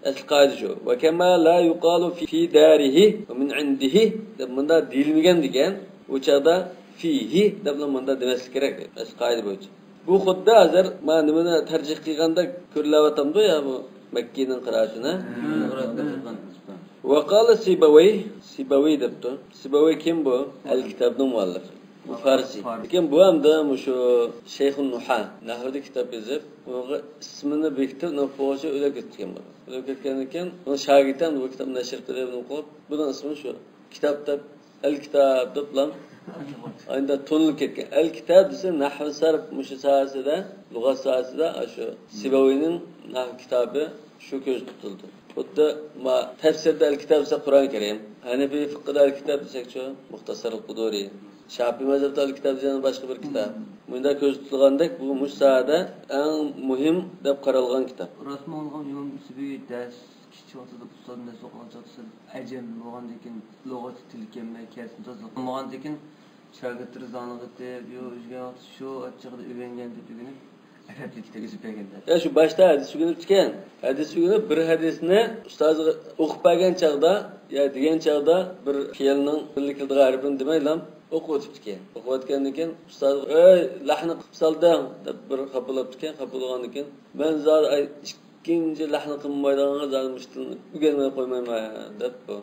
ئەسلى قائىدە شۇ. وكما لا يقال في داره ومن عنده دەپ مۇنداق دېيىلمىگەن دېگەن. ئۇ چاغدا فيه دەپلا مۇنداق دېمەسلىك كېرەك. ئەسلى قائىدە بويىچە. بۇ خۇددى ھازىر مانا نېمىنى تەرجىھ قىلغاندەك كۆرۈلۈۋاتامدۇ يا بۇ مەككىنىڭ قىرائىتىنى؟ ھە. ۋەقالە سىبەۋەي، سىبەۋەي دەپتۇ. سىبەۋەي كىم بۇ؟ ئەل كىتابنىڭ مۇئەللىپى. بۇ فارسى. فارسى. لېكىن بۇ ھەمدە مۇشۇ شەيخۇن نۇھا، نەھۋىدە كىتاب يېزىپ، ئۇنىڭغا ئىسمىنى بېكىتىپ، ئۇنىڭ پوغۇچى ئۆلۈپ كەتكەن بۇ. ئۆلۈپ كەتكەندىن كېيىن، ئۇنىڭ شاگىرتى ھەم بۇ كىتابنى نەشر قىلىپ، ئۇنى ئوقۇپ، بۇنىڭ ئىسمى شۇ. كىتاب دەپ، ئەل كىتاب دەپلا ئايدا تونۇلۇپ كەتكەن. ئەل كىتاب دېسە، نەھۋ سەرپ مۇشۇ ساھەسىدە، لۇغەت ساھەسىدە، ئاشۇ سىبەۋىينىڭ نەھۋ كىتابى شۇ كۆزدە تۇتۇلىدۇ. خۇددى ما تەپسىردە ئەل كىتاب دېسە، قۇرئان كەرىم. ھەنەفىي فىققىدا ئەل كىتاب دېسەكچۇ، مۇختەسەرۇل قۇدۇرى. شاپىي مەزھەپتە ئەل كىتاب دېگەن باشقا بىر كىتاب. مۇنداق كۆزدە تۇتۇلغاندەك، بۇ مۇشۇ ساھەدە ئەڭ مۇھىم دەپ قارالغان كىتاب. راستمۇ ئالغان ئىمام سىبەۋىي دەرس كىچىك ۋاقتىدا ئۇستاز دەرس ئوقۇغان چاغدا سەل ئەجەم بولغاندىكىن، لۇغەتكە تىلى كەلمەي، كەسىپنى تازىلاپ بولمىغاندىكىن، شاگىرتلىرى زاڭلىغىتى، يو، ئۆگەنگەن ۋاقتى شۇ ئاچچىقىدا ئۆگەنگەن دەپ ئۆگىنىپ، ئەرەبلىك كىتاب يېزىپ بەرگەن دەپ. يا شۇ باشتا ھەدىس ئۆگىنىپتىكەن. ھەدىس ئۆگىنىپ، بىر ھەدىسنى ئۇستازىغا ئوقۇپ بەرگەن چاغدا، يا دېگەن چاغدا بىر پېئىلنىڭ بىللە كېلىدىغان ھەرپىنى دېمەيلا ئوقۇۋېتىپتىكەن. ئوقۇۋەتكەندىن كېيىن ئۇستازغا، ئەي، لەھنە قىلىپ سالدىڭ دەپ بىر خاپا بولۇپتىكەن. خاپا بولغاندىن كېيىن، مەن زادى ئاي، ئىككىنچى لەھنە قىلمايدىغانغا زادى مۇشۇ تىلنى ئۆگەنمەي قويمايمەن دەپ، بۇ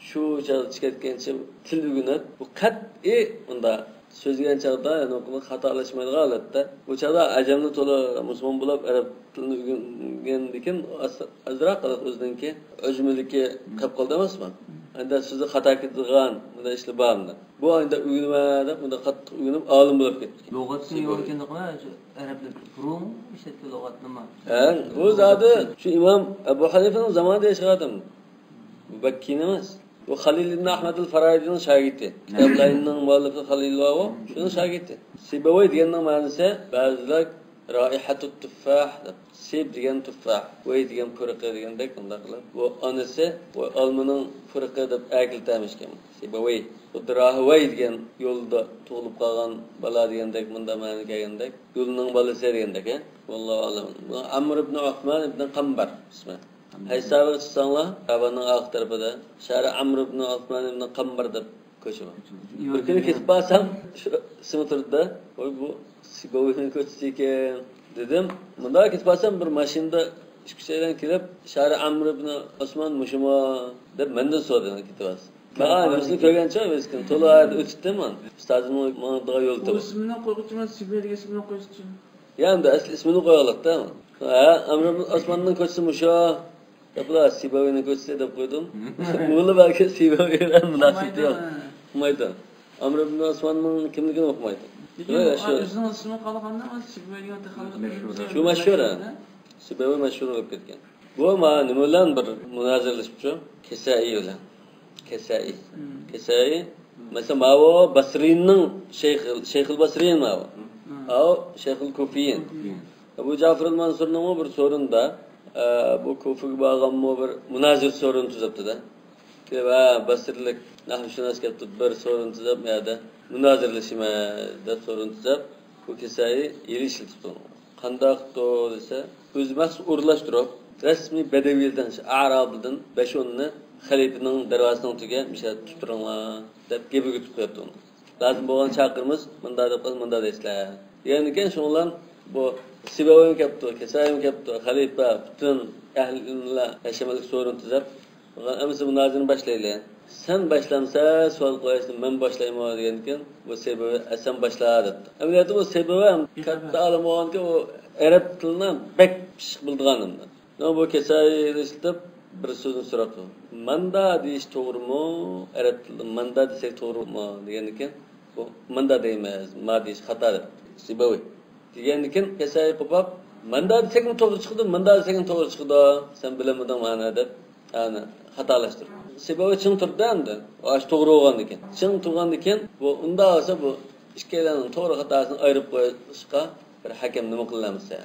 شۇ چاغدىچە كەتكەنچە تىل ئۆگىنىپ، بۇ قەتئىي ئۇنداق سۆزلىگەن چاغدا، يەنى خاتالاشمايدىغان ھالەتتە. بۇ چاغدا ئەجەمنى تولا مۇسۇلمان بولۇپ، ئەرەب تىلىنى ئۆگەنگەندىكىن ئاز-، ئازراق ئۆزىنىڭكى ئۆجمىلىكى قېلىپ قالدى ئەمەسمۇ؟ ئەندى سۆزى خاتا كېتىدىغان مۇنداق ئىشلار بارمۇ؟ بۇ ئايدا ئۆگىنىمەن دەپ، مۇنداق قاتتىق ئۆگىنىپ، ئالىم بولۇپ كەتتى. لۇغەتنى يولىكەندىقى شۇ ئەرەبلەر بۇرۇن ئىشلەتكەن لۇغەتنىما؟ ھە، بۇ زادى شۇ ئىمام ئەبۇ ھەنىفىنىڭ زامانىدا ياشىغان ئادەم. بۇ بەك كېيىن ئەمەس. بۇ خەلىل ئىبن ئەھمەد ئەل فارائىدىنىڭ شاگىرتى. كىتاب لەيننىڭ مۇئەللىپى خەلىل بار، شۇنىڭ شاگىرتى. سىبەۋەي دېگەننىڭ مەنىسى، بەزىلەر رائىھەتۇت تۇففاھ دەپ، سىب دېگەن تۇففاھ، ۋەي دېگەن پۇرىقى دېگەندەك، مۇنداق قىلىپ. بۇ ئانىسى، بۇ ئالمىنىڭ پۇرىقى دەپ ئەكېلىپ تەمىشكەن. سىبەۋەي. خۇددى راھىۋەي دېگەن يولدا تۇغۇلۇپ قالغان بالا دېگەندەك، مۇنداق مەنىگە كەلگەندەك، يولنىڭ بالىسى دېگەندەك، ھە؟ ۋاللاھۇ ئەلەم. بۇ ئەمر ئىبن ئۇسمان ئىبن قەمبەر ئىسمى. ھەيساۋىغا چىقساڭلار، كەبىنىڭ ئارقا تەرىپىدە، شارى ئەمر ئىبن ئۇسمان ئىبن قەمبەر دەپ كوچا بار. بىر كۈنى كېتىپ بارسام، شۇ ئىسمى تۇردى-دە، ۋاي، بۇ سىبەۋىينىڭ كوچىسى ئىكەن، دېدىم. مۇنداق كېتىپ بارسام، بىر ماشىنىدا ئىككى-ئۈچەيلەن كېلىپ، شارى ئەمر ئىبن ئۇسمان مۇشۇمۇ؟ دەپ مەندىن سورىدى، كېتىپ بارسا. مەن ئانىسىنى كۆرگەنچە، ئۆزكۈن تولا ئۆتۈپتىمەن. ئۇستازىمنىڭ ماڭىدىغان يولى تولا. ئىسمىنى قويغۇچە، مەن سىبەي دېگەن ئىسمىنى قويسىچۇ. يا، ئەمدى ئەسلى ئىسمىنى قويغانلىقتا. ھە، ئەمر ئىبن ئۇسماننىڭ كوچىسى مۇشۇ. دەپلا سىبەۋىينىڭ كوچىسى دەپ قويدۇم. ئۇلار بەلكى سىبەۋىي بىلەن مۇناسىۋىتى يوق. ئۇقمايدۇ. ئەمر ئىبن ئۇسماننىڭ كىملىكىنى ئۇقمايدۇ. لېكىن شۇ ئۆزىنىڭ ئىسمى قالغاندا، سىبەۋىي دېگەن تېخى مەشھۇر. شۇ مەشھۇر، ھە. سىبەۋىي مەشھۇر بولۇپ كەتكەن. بۇ مانا نېمە بىلەن بىر مۇنازىرىلىشىپچۇ؟ كىسائىي بىلەن. كىسائىي. كىسائىي مەسىلەن، ماۋۇ بەسرىينىڭ شەيخ، شەيخۇل بەسرىيىن ماۋۇ. ئاۋۇ شەيخۇل كۇفىيىن. ئەبۇ جەفەر مەنسۇرنىڭمۇ بىر سورۇندا، ئە، بۇ كۇفىگە بارغانمۇ بىر مۇنازىرە سورۇنى تۈزەپتۇ-دە. كېلىپ، ھە، بەسرىلىك نەھۋشۇناس كەپتۇ، بىر سورۇن تۈزەپ، مۇ يەردە مۇنازىرىلىشىمەن دەپ سورۇن تۈزەپ، بۇ كىسائى ھىيلە ئىشلىتىپتۇ. قانداقتۇ دېسە، ئۆزى مەخسۇس ئورۇنلاشتۇرۇپ، رەسمىي بەدەۋىيلەردىن، ئەرابلىدىن بەش-ئوننى خەلىپىنىڭ دەرۋازىسىنىڭ تۈۋىگە مۇشۇ يەردە تۇتۇپ تۇرۇڭلار دەپ گەپ ئۆگىتىپ قويۇپتۇ ئۇنى. لازىم بولغان چاقىرىمىز، مۇنداق دەپ قىلسا، مۇنداق دەيسىلەر. دېگەندىكىن، شۇنىڭ بىلەن بۇ سىبەۋىيمۇ كەپتۇ، كىسائىمۇ كەپتۇ، خەلىپە، پۈتۈن ئەھلى ئىلىملەر ياشىمىلىك سورۇن تۈزەپ، ھەممىسى مۇنازىرىنى باشلايلى. سەن باشلامسەن، سوئال قويۇشنى مەن باشلايمۇ دېگەندىكىن، بۇ سىبەۋىي، ئە، سەن باشلا دەپتۇ. ئەمەلىيەتتە بۇ سىبەۋىي ھەم كاتتا ئالىم بولغانكى، ئۇ ئەرەب تىلىنى بەك پىششىق بىلىدىغان ئادەم. شۇڭا بۇ كىسائىنى ئىشلىتىپ، بىر سۆزنى سوراپتۇ. ماندا دېيىش توغرىمۇ؟ ئەرەب تىلىدا ماندا دېسەك توغرىمۇ دېگەندىكىن، بۇ ماندا دەيمىز، ما دېيىش خاتا دەپتۇ سىبەۋىي. دېگەندىكىن كىسائى قوپاپ، ماندا دېسەكمۇ توغرا چىقىدۇ، ماندا دېسەكمۇ توغرا چىقىدۇ، سەن بىلەلمىدىڭ مانا دەپ، ئەنە، خاتالاشتۇردى. سىبەۋىي چىڭ تۇردى ئەمدى، ئاشۇ توغرا بولغاندىكىن. چىڭ تۇرغاندىكىن، بۇ ئۇنداق بولسا، بۇ ئىككىيلەننىڭ توغرا خاتاسىنى ئايرىپ قويۇشقا بىر ھەكەم نېمە قىلالمىسا؟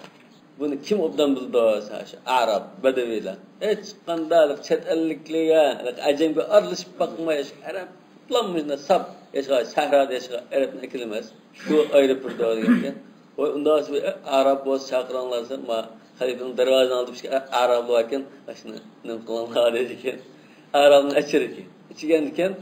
بۇنى كىم ئوبدان بىلىدۇ دېسە، شۇ ئەرەب، بەدەۋىيلەر. ھېچقانداق چەت ئەللىكلەرگە، ئەجەمگە ئارىلىشىپ باقماي، شۇ ئەرەبلا مۇشۇنداق ساپ ياشىغان، سەھرادا ياشىغان ئەرەبنى ئەكېلىمىز. شۇ ئايرىپ بىردۇ دېگەنكەن. ۋاي، ئۇنداق بولسا، ئەرەب بولسا چاقىرىڭلار دېسە، ما خەلىپىنىڭ دەرۋازىنىڭ ئالدىدا ئەرەبلار باركەن، ئاشۇنى نېمە قىلىڭلار دەيدىكەن. ئەرەبنى ئەچىرىكەن. ئىچىگەندىكەن،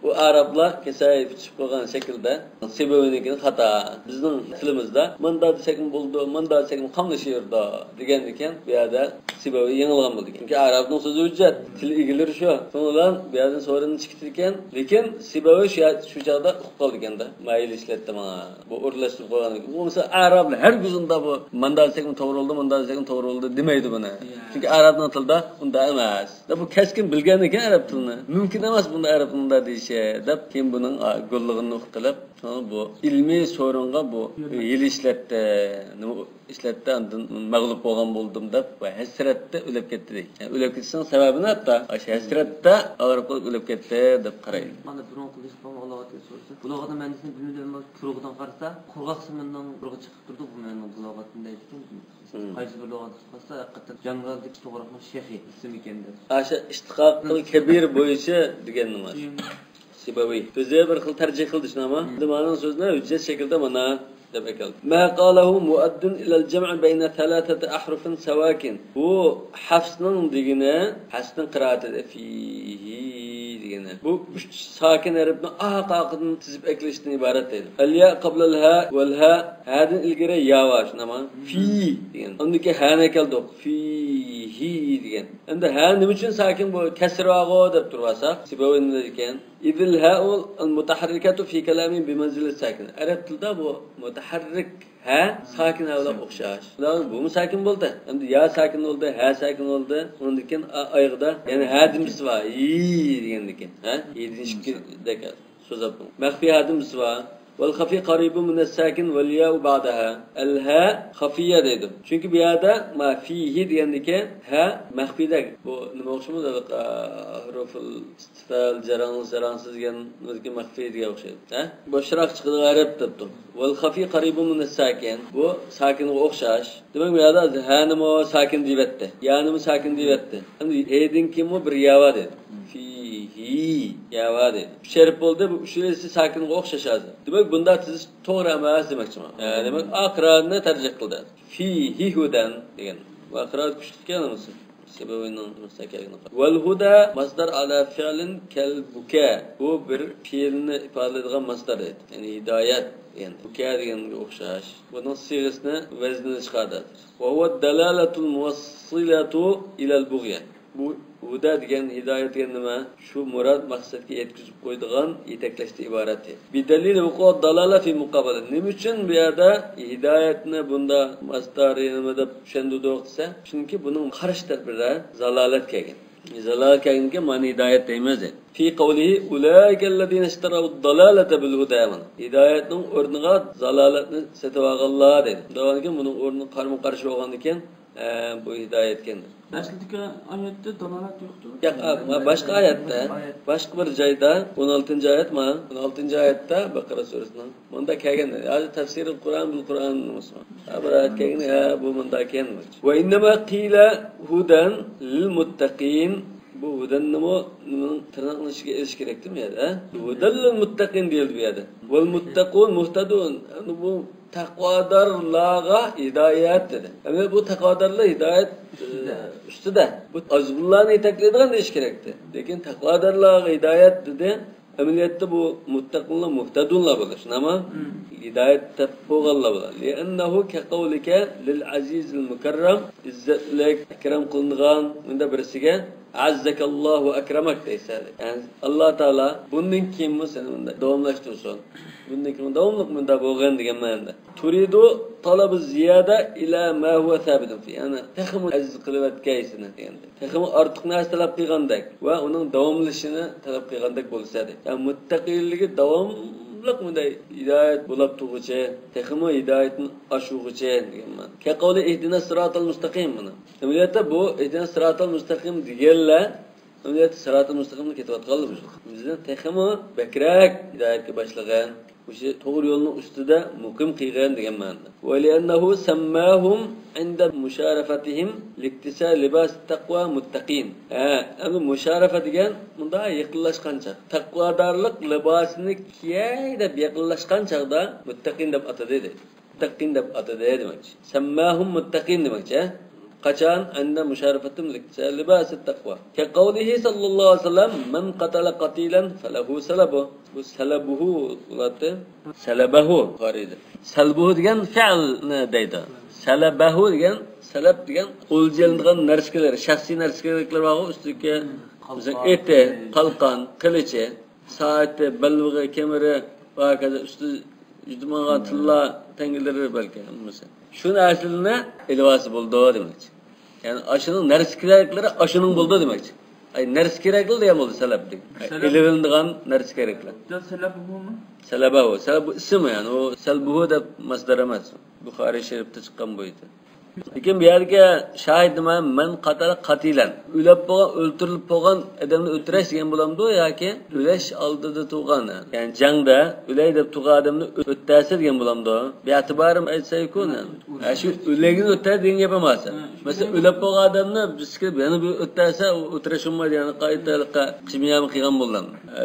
ئۇ ئەرەبلار كېسەل پىچىپ قويغان شەكىلدە سىبەۋىينىڭكىنى خاتا. بىزنىڭ تىلىمىزدا ماندا دېسەكمۇ بولىدۇ، ماندا دېسەكمۇ قاملىشىۋېرىدۇ دېگەندىكەن، بۇ يەردە سىبەۋىي يېڭىلغان بولىدىكەن. چۈنكى ئەرەبنىڭ سۆزى ھۆججەت، تىل ئىگىلىرى شۇ. شۇنىڭ بىلەن بۇ يەردىن سورۇننى چىقىرىدىكەن. لېكىن سىبەۋىي شۇ، شۇ چاغدا ئۇقۇپ قالىدىكەن-دە، مايىل ئىشلەتتى ماڭا. بۇ ئورۇنلاشتۇرۇپ قويغان. بولمىسا ئەرەبلەر ھەرگىز ئۇنداق بۇ ماندا دېسەكمۇ توغرا بولىدۇ، ماندا دېسەكمۇ توغرا بولىدۇ دېمەيدۇ بۇنى. يا. چۈنكى ئەرەبنىڭ تىلىدا ئۇنداق ئەمەس. بۇ كەسكىن بىلگەنىكەن ئەرەب تىلىنى. مۇمكىن ئەمەس بۇنداق ئەرەب تىلىندا دېيىشى، دەپ كېيىن بۇنىڭ، ئا، گوللىغىنىنى ئۇقۇپ قېلىپ، بۇ ئىلمىي سورۇنغا بۇ ھىيلە ئىشلەتتى. نېمە ئىشلەتتى، ئاندىن مەغلۇپ بولغان بولدۇم دەپ ۋە ھەسرەتتە ئۆلۈپ كەتتى دەيدۇ. يەنى ئۆلۈپ كېتىشنىڭ سەۋەبىنى ھەتتا ئاشۇ ھەسرەتتە ئاغرىپ قېلىپ ئۆلۈپ كەتتى دەپ قارايدۇ. مانا بۇرۇنقى بۇلۇغاتنى سورىسا، بۇلۇغاتنىڭ مەنىسىنى بىلمىدى، ئەمما پۇرىقىدىن قارىسا، قۇرغاق سىمىننىڭ پۇرىقى چىقىپ تۇرىدۇ، بۇ مەنىنىڭ بۇلۇغاتىنى دەيدىكەن. مم. قايسى بىر لۇغەتكە قارىسا، ھەقىقەتەن جاڭگالدىكى توغراقنىڭ شېخى ئىسمىكەن دەپ. ئاشۇ ئىشتىقاقىل كەبىر بويىچە دېگەن نېمە؟ مم. سىبەۋىي. ئۆزى بىر خىل تەرجىھ قىلدى، شۇنداقمۇ؟ مم. ئەمدى مانىنىڭ سۆزىنى ھۆججەت شەكلىدە مانا دەپ ئەكەلدى. ما قاله مؤد إلى الجمع بين ثلاثة أحرف سواكن. بۇ ھەفسنىڭ دېگىنى، ھەفسنىڭ قىرائىتىدە فىھى دېگىنى. بۇ ئۈچ ساكىن ھەرپنى ئارقا-ئارقىدىن تىزىپ ئەكېلىشتىن ئىبارەت دەيدۇ. الياء قبل الهاء والهاء، ھەدىن ئىلگىرى يا بار، شۇنداقمۇ؟ فى دېگەن. ئاندىن كېيىن ھەنى ئەكەلدۇق. فىھى دېگەن. ئەمدى ھە نېمە ئۈچۈن ساكىن، بۇ كەسرى بارغۇ دەپ تۇرۇۋالساق، سىبەۋىي نېمە دەيدىكەن؟ إذ الهاء المتحركة في كلامي بمنزلة الساكن. ئەرەب تىلىدا بۇ مۇتەھەررىك ھە ساكىن ھە بىلەن ئوخشاش. بۇمۇ ساكىن بولدى. ئەمدى يا ساكىن بولدى، ھە ساكىن بولدى. ئۇنىڭدىن كېيىن ئا-، ئايىغىدا يەنە ھە دېمىسى بار. يى دېگەندىن كېيىن. ھە؟ يىدىن ئىككىدەك سوزۇلۇپ. مەخفىي ھە دېمىسى بار. والخفي قريب من الساكن والياء بعدها. الهاء خفية دەيدۇ. چۈنكى بۇ يەردە ما فىھى دېگەندىكى ھە مەخپىيدەك. بۇ نېمە ئوخشىمىدۇ؟ ئە، ھۇرۇفۇل ئىستىفال، جاراڭسىز، جاراڭسىز دېگەن ئۆزىگە مەخپىي دېگەن ئوخشايدۇ. ھە؟ بوشراق چىقىدىغان ھەرپ دەپتۇ. والخفي قريب من الساكن. بۇ ساكىنغا ئوخشاش. دېمەك، بۇ يەردە ھەنىمۇ ساكىن دېيىۋەتتى. يانىمۇ ساكىن دېيىۋەتتى. ئەمدى ھېدىن كېيىنمۇ بىر يا بار دېدى. فىھى يا بار دېدى. ئۈچ ھەرپ بولدى. بۇ ئۈچىلىسى ساكىنغا ئوخشاش ھازىر. دېمەك، بۇنداق تىزىش توغرا ئەمەس دېمەكچىمەن. ھە، دېمەك، ئا قىرائەتنى تەرجىھ قىلدى. فىھى ھۇدەن دېگەن. ۋە قىرائەت كۈچلۈككەن ئەمىسى. سىبەۋىينىڭ مۇستەكەلگىنى. والهدى مصدر على فعل كالبكاء. بۇ بىر پېئىلنى ئىپادىلەيدىغان ماسدار دەيدۇ. يەنى ھىدايەت دېگەن. بۇكا دېگەنگە ئوخشاش. بۇنىڭ سىيغىسىنى ۋەزنىنى چىقاردى. وهو الدلالة الموصلة إلى البغية. بۇ ھۇدە دېگەن، ھىدايەت دېگەن نېمە؟ شۇ مۇراد مەقسەتكە يەتكۈزۈپ قويىدىغان يېتەكلەشتىن ئىبارەت. بدليل وقوع الضلالة في مقابلة. نېمە ئۈچۈن بۇ يەردە ھىدايەتنى بۇندا ماسدارى نېمە دەپ چۈشەندۈردۇق دېسە، چۈنكى بۇنىڭ قارشى تەرىپىدە زالالەت كەلگەن. زالالەت كەلگەنكەن، مانا ھىدايەت دەيمىز دەيدۇ. في قوله أولئك الذين اشتروا الضلالة بالهدى. مانا ھىدايەتنىڭ ئورنىغا زالالەتنى سېتىۋالغانلار دەيدۇ. دېگەندىكىن بۇنىڭ ئورنى قارىمۇ قارشى بولغاندىكىن، ئە، بۇ ھىدايەتكەن. ئەسلىدىكى ئايەتتە دالالەت يوقتۇر. ياق، ئا، ما-، باشقا ئايەتتە، باشقا بىر جايدا، ئون ئالتىنچى ئايەت ما، ئون ئالتىنچى ئايەتتە بەقەرە سۈرىسىنىڭ مۇندا كەلگەن، ھازىر تەفسىرىل قۇرئان بىل قۇرئان بولسا، ھە، بىر ئايەت كەلگەن، ھە، بۇ مۇندا كەلگەن. ۋە ئىننەما قىلە ھۇدەن لىل مۇتتەقىن. بۇ ھۇدەننىمۇ نېمىنىڭ تىرناقنىڭ ئىچىگە ئېلىش كېرەكتىمۇ يەردە، ھە؟ ھۇدەن لىل مۇتتەقىن دېيىلدى بۇ يەردە. ۋەل مۇتتەقۇن مۇھتەدۇن. ئەمدى بۇ تەقۋادارلارغا ھىدايەت دېدى. ئەمدى بۇ تەقۋادارلار ھىدايەت، ئۈستىدە. ئە، ئۈستىدە. بۇ ئازغۇنلارنى يېتەكلەيدىغان دېيىش كېرەكتى. لېكىن تەقۋادارلارغا ھىدايەت دېدى. ئەمەلىيەتتە بۇ مۇتتەقىنلار مۇھتەدۇنلار بولدى، شۇنداقمۇ؟ مم. ھىدايەت تېپىپ بولغانلار بولدى. لىئەننەھۇ كەقەۋلىكە لىل ئەزىزىل مۇكەررەم، ئىززەتلىك، ئىكرام قىلىنغان، مۇنداق بىرسىگە ئەززەكەللاھۇ ئەكرەمەك دەيسەن. يەنى ئاللا تائالا بۇندىن كېيىنمۇ سېنى مۇنداق داۋاملاشتۇرسۇن. بۇندىن كېيىن داۋاملىق مۇنداق بولغىن دېگەن مەنىدە. تۇرىدۇ تالابى زىيادە ئىلە ما ھۇۋە سابىتۇن فى. يەنى تېخىمۇ ئەزىز قىلىۋەتكەي سېنى دېگەندەك. تېخىمۇ ئارتۇق نەرسە تەلەپ قىلغاندەك ۋە ئۇنىڭ داۋاملىشىشىنى تەلەپ قىلغاندەك بولسا دەيدۇ. يەنى مۇتتەقىنلىكى داۋاملىق مۇنداق ھىدايەت بولاپ تۇرغۇچى، تېخىمۇ ھىدايەتنى ئاشۇرغۇچى دېگەن مەنە. كەقەۋلى ئىھدىنەس سىراتال مۇستەقىم مانا. ئەمەلىيەتتە بۇ ئىھدىنەس سىراتال مۇستەقىم دېگەنلەر ئەمەلىيەتتە سىراتىل مۇستەقىمدىن كېتىۋاتقانلىق بىزنى تېخىمۇ بەكرەك ھىدايەتكە باشلىغان، مۇشۇ توغرا يولنىڭ ئۈستىدە مۇقىم قىلغان دېگەن مەنىدە. ۋەلىئەننەھۇ سەمماھۇم ئىندە مۇشارەفەتىھىم لىكتىسا لىباس تەقۋا مۇتتەقىن. ھە، ئەمدى مۇشارەفە دېگەن مۇنداق يېقىنلاشقان چاغ. تەقۋادارلىق لىباسىنى كىيەي دەپ يېقىنلاشقان چاغدا مۇتتەقىن دەپ ئاتىدى دەيدۇ. مۇتتەقىن دەپ ئاتىدى دېمەكچى. سەمماھۇم مۇتتەقىن دېمەكچى. قاچان؟ ئەندە مۇشارىفەتىم لىباسىت تەقۋا. كەقەۋلىھى سەللەللاھۇ ئەلەيھى ۋەسەللەم، مەن قەتەلە قەتىلەن فەلەھۇ سەلەبۇ. بۇ سەلەبۇھۇ بولاتتى. سەلەبەھۇ بۇخارىيدا. سەلبۇھۇ دېگەن فەئلنى دەيدۇ. سەلەبەھۇ دېگەن، سەلەب دېگەن ئولجا ئېلىنىدىغان نەرسىلەر، شەخسىي نەرسىلەر بارغۇ ئۈستىدىكى، مىسال، قالقان، ئېتى، قېلىچ، قالقان، قىلىچى، سائىتى، بەلبېغى، كېمىرى ۋە ھاكازا ئۈستى يۈدۈمىغان تىللا تەڭگىلىرى بەلكى ھەممىسى. شۇ نەرسىلەرنى ئېلىۋالسا بولىدۇ دېمەكچى. يەنى ئاشۇنىڭ نەرسە كېرەكلىرى ئاشۇنىڭ بولىدۇ دېمەكچى. ئاي، نەرسە كېرەكلىرى دېگەن بولدى سەلەب دېگەن. ئاي، سەلەب. ئېلىۋېلىنىدىغان نەرسە كېرەكلىك. سەلەبۇمۇ؟ سەلەبەھۇ. سەلەب بۇ ئىسىم يەنى، ئۇ سەلبۇھۇ دەپ مەسدەر ئەمەس. بۇخارىي شەرىپتە چىققان بۇ ئىدى. لېكىن بۇ يەردىكى شاھىت نېمە؟ مەن قەتەلە قەتىلەن. ئۆلۈپ بولغان، ئۆلتۈرۈلۈپ بولغان ئادەمنى ئۆلتۈرەش دېگەن بولامدۇ ياكى ئۆلۈش ئالدىدا تۇرغان، يەنى جەڭدە ئۆلەي دەپ تۇرغان ئادەمنى ئۆلتۈرسە دېگەن بولامدۇ؟ بىئەتىبارى سەيكۇن. ھە، شۇ ئۆلگەننى ئۆلتۈر دېگەن گەپ ئەمەس. مەسىلەن، ئۆلۈپ بولغان ئادەمنى بىز كېلىپ يەنە بىر ئۆلتۈرسە، ئۇ ئۆلتۈرۈش بولمايدۇ، يەنى قايتا قىلمىيەم قىلغان بولىدۇ.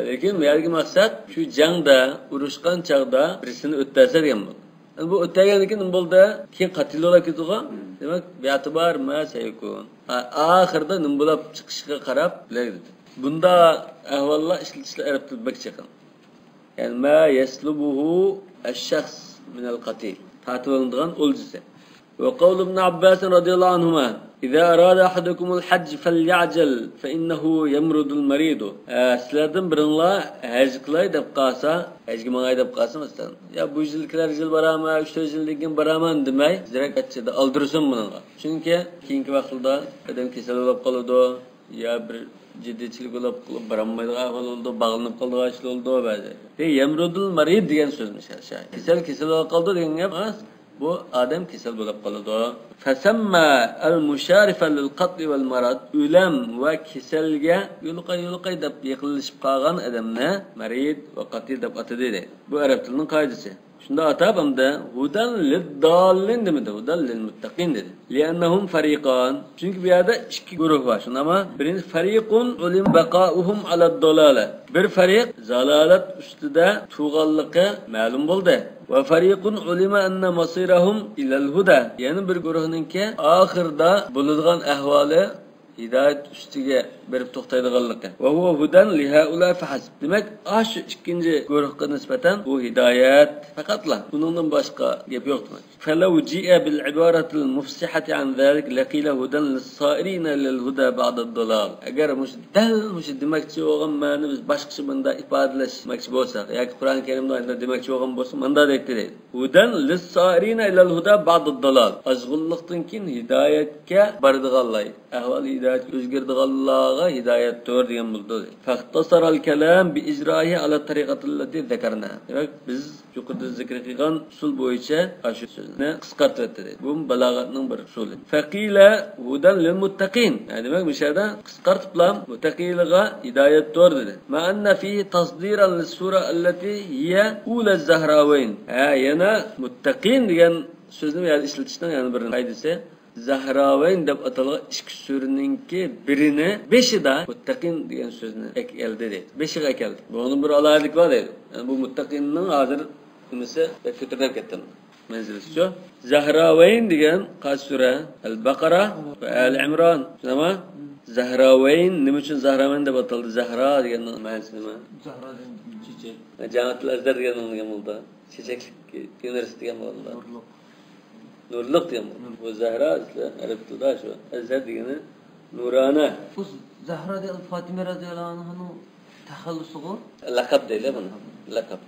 لېكىن بۇ يەردىكى مەقسەت شۇ جەڭدە، ئۇرۇشقان چاغدا بىرسىنى ئۆلتۈرسە دېگەن بولىدۇ. ئەمدى بۇ ئۆتەلگەندىن كېيىن نېمە بولدى؟ كېيىن قاتىل بولاپ كېتىدىغۇ. دېمەك، بىئەتىبار ما سەيكۇن. ئا-، ئاخىرىدا نېمە بولاپ چىقىشىغا قاراپ بىلەيلى دېدى. بۇنداق ئەھۋاللار ئىشلىتىشلەر ئەرەب تىلىدا بەك چېقىن. يەنى ما يەسلۇبۇھۇ ئەششەخس مىنەل قەتىل. تارتىۋېلىنىدىغان ئولجىسى. وقول ابن عباس رضي الله عنهما، إذا أراد أحدكم الحج فليعجل فإنه يمرض المريض. ئە، سىلەردىن بىرىڭلار ھەج قىلاي دەپ قالسا، ھەجگە ماڭاي دەپ قالسا، مەسىلەن، يا بۇ يىل كېلەر يىل بارارمەن، ئۈچ تۆت يىلدىن كېيىن بارارمەن دېمەي، زېرەك ئەتچىدە ئالدىرىسۇن بۇنىڭغا. چۈنكى كېيىنكى ۋاقىتلاردا ئادەم كېسەل بولۇپ قالىدۇ، يا بىر جىددىيچىلىك بولۇپ قالىدۇ، بارالمايدىغان ئەھۋال بولىدۇ، باغلىنىپ قالىدىغان ئىش بولىدۇ بەزى. يەمرۇدۇل مەرىد دېگەن سۆزمۇ شۇ. كېسەل، كېسەل بولۇپ قالىدۇ دېگەن گەپ ئەمەس. بۇ ئادەم كېسەل بولۇپ قالىدۇ. فسمى المشارف للقتل والمرض، ئۆلۈم ۋە كېسەلگە يولۇقاي، يولۇقاي دەپ يېقىنلىشىپ قالغان ئادەمنى مەرىد ۋە قەتىل دەپ ئاتىدى دەيدۇ. بۇ ئەرەب تىلىنىڭ قائىدىسى. شۇنداق ئاتاپ ئەمدى ھۇدەن لىدداللىن دېمىدى، ھۇدەن لىلمۇتتەقىن دېدى. لىئەننەھۇم فەرىقان. چۈنكى بۇ يەردە ئىككى گۇرۇھ بار، شۇنداقمۇ؟ بىرىنچى، فەرىقۇن ئۇلىمە بەقائۇھۇم ئەلەددالالە. بىر فەرىق زالالەت ئۈستىدە تۇرغانلىقى مەلۇم بولدى. ۋە فەرىقۇن ئۇلىمە ئەننە مەسىرەھۇم ئىلەل ھۇدە. يەنە بىر گۇرۇھنىڭكى ئاخىرىدا بولىدىغان ئەھۋالى ھىدايەت ئۈستىگە بېرىپ توختايدىغانلىقى. وهو هدى لهؤلاء فحسب. دېمەك، ئاشۇ ئىككىنچى گۇرۇھقا نىسبەتەن بۇ ھىدايەت پەقەتلا، ئۇنىڭدىن باشقا گەپ يوق دېمەك. فلو جيء بالعبارة المفصحة عن ذلك لقيل هدى للسائرين إلى الهدى بعد الضلال. ئەگەر مۇشۇ دەل مۇشۇ دېمەكچى بولغان مەنىنى بىز باشقىچە مۇنداق ئىپادىلەشمەكچى بولساق ياكى قۇرئان كەرىمدە ئاينىدا دېمەكچى بولغان بولسا، مۇنداق دەيتتى دەيدۇ. هدى للسائرين إلى الهدى بعد الضلال. ئازغۇنلۇقتىن كېيىن ھىدايەتكە بارىدىغانلار، ئەھۋال ھىدايەتكە ئۆزگىرىدىغانلار ھىدايەتتۇر دېگەن بولىدۇ. فاختصر الكلام بإجرائه على الطريقة التي ذكرنا. دېمەك، بىز يۇقىرىدا زىكىر قىلغان ئۇسۇل بويىچە ئاشۇ سۆزنى قىسقارتىۋەتتى. بۇ بالاغەتنىڭ بىر ئۇسۇلى. فقيل هدى للمتقين. يەنى دېمەك، مۇشۇ يەردە قىسقارتىپلا مۇتتەقىلىغا ھىدايەتتۇر دېدى. مع أن فيه تصديرا للسورة التي هي أولى الزهراوين. ھە، يەنە مۇتتەقىن دېگەن سۆزنى بۇ يەردە ئىشلىتىشنىڭ يەنە بىر پايدىسى، زەھراۋەين دەپ ئاتالغان ئىككى سۈرىنىڭكى بىرىنى بېشىدا مۇتتەقىن دېگەن سۆزنى ئەكەلدى دەيدۇ. بېشىغا ئەكەلدى. بۇنىڭ بىر ئالاھىدىلىكى بار دەيدۇ. يەنى بۇ مۇتتەقىننىڭ ھازىر نېمىسى بەك كۆتۈرۈلۈپ كەتتى. مەنزىلىسىچۇ؟ زەھراۋەين دېگەن قايسى سۈرە؟ ئەل بەقەرە ۋە ئال ئىمران. شۇنداقمۇ؟ زەھراۋەين، نېمە ئۈچۈن زەھراۋەين دەپ ئاتالدى؟ زەھرا دېگەننىڭ مەنىسى نېمە؟ زەھرا دېگەن چېچەك. جامەتۇل ئەزھەر دېگەننىڭ دېگەن بولىدۇ. چېچەكلىك يۇنىۋېرسىتېت دېگەن بولىدۇ. نۇرلۇق. نۇرلۇق دېگەن بولىدۇ. بۇ زەھرا ئەرەب تىلىدا شۇ. ئەزھەر دېگىنى نۇرانە. بۇ زەھرا دېگەن فاتىمە رەزىياللاھۇ ئەنھانىڭ تەخەللۇسىغۇ؟ لەقەب دەيلى بۇنى. لەقەب.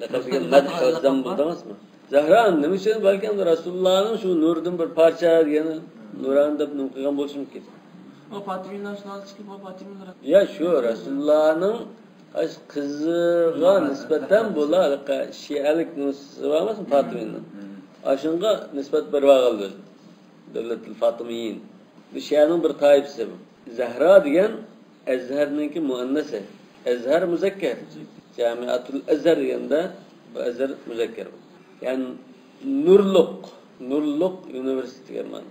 لەقەب دېگەن مەدھ ۋە زەم بىلدىڭىزمۇ؟ زەھرا نېمە ئۈچۈن؟ بەلكىم رەسۇلۇللانىڭ شۇ نۇرىدىن بىر پارچە دېگەن نۇرانە دەپ نېمە قىلغان بولۇشى مۇمكىن. ئۇ پاتىمىنىڭ شۇنىڭ ئىچكى بۇ پاتىمىنىڭ يا شۇ رەسۇلۇللانىڭ ئاشۇ قىزىغا نىسبەتەن بۇلار ھېلىقى شىئەلىك نۇسخىسى بار ئەمەسمۇ پاتىمىنىڭ؟ ئاشۇنىڭغا نىسبەت بېرىۋالغان ئۆزى. دەۋلەتۇل فاتىمىيين. بۇ شىئەنىڭ بىر تائىپىسى بۇ. زەھرا دېگەن ئەزھەرنىڭكى مۇئەننەسى. ئەزھەر مۇزەككەر. جامىئەتۇل ئەزھەر دېگەندە بۇ ئەزھەر مۇزەككەر. يەنى نۇرلۇق، نۇرلۇق ئۇنىۋېرسىتېت دېگەن مەنە.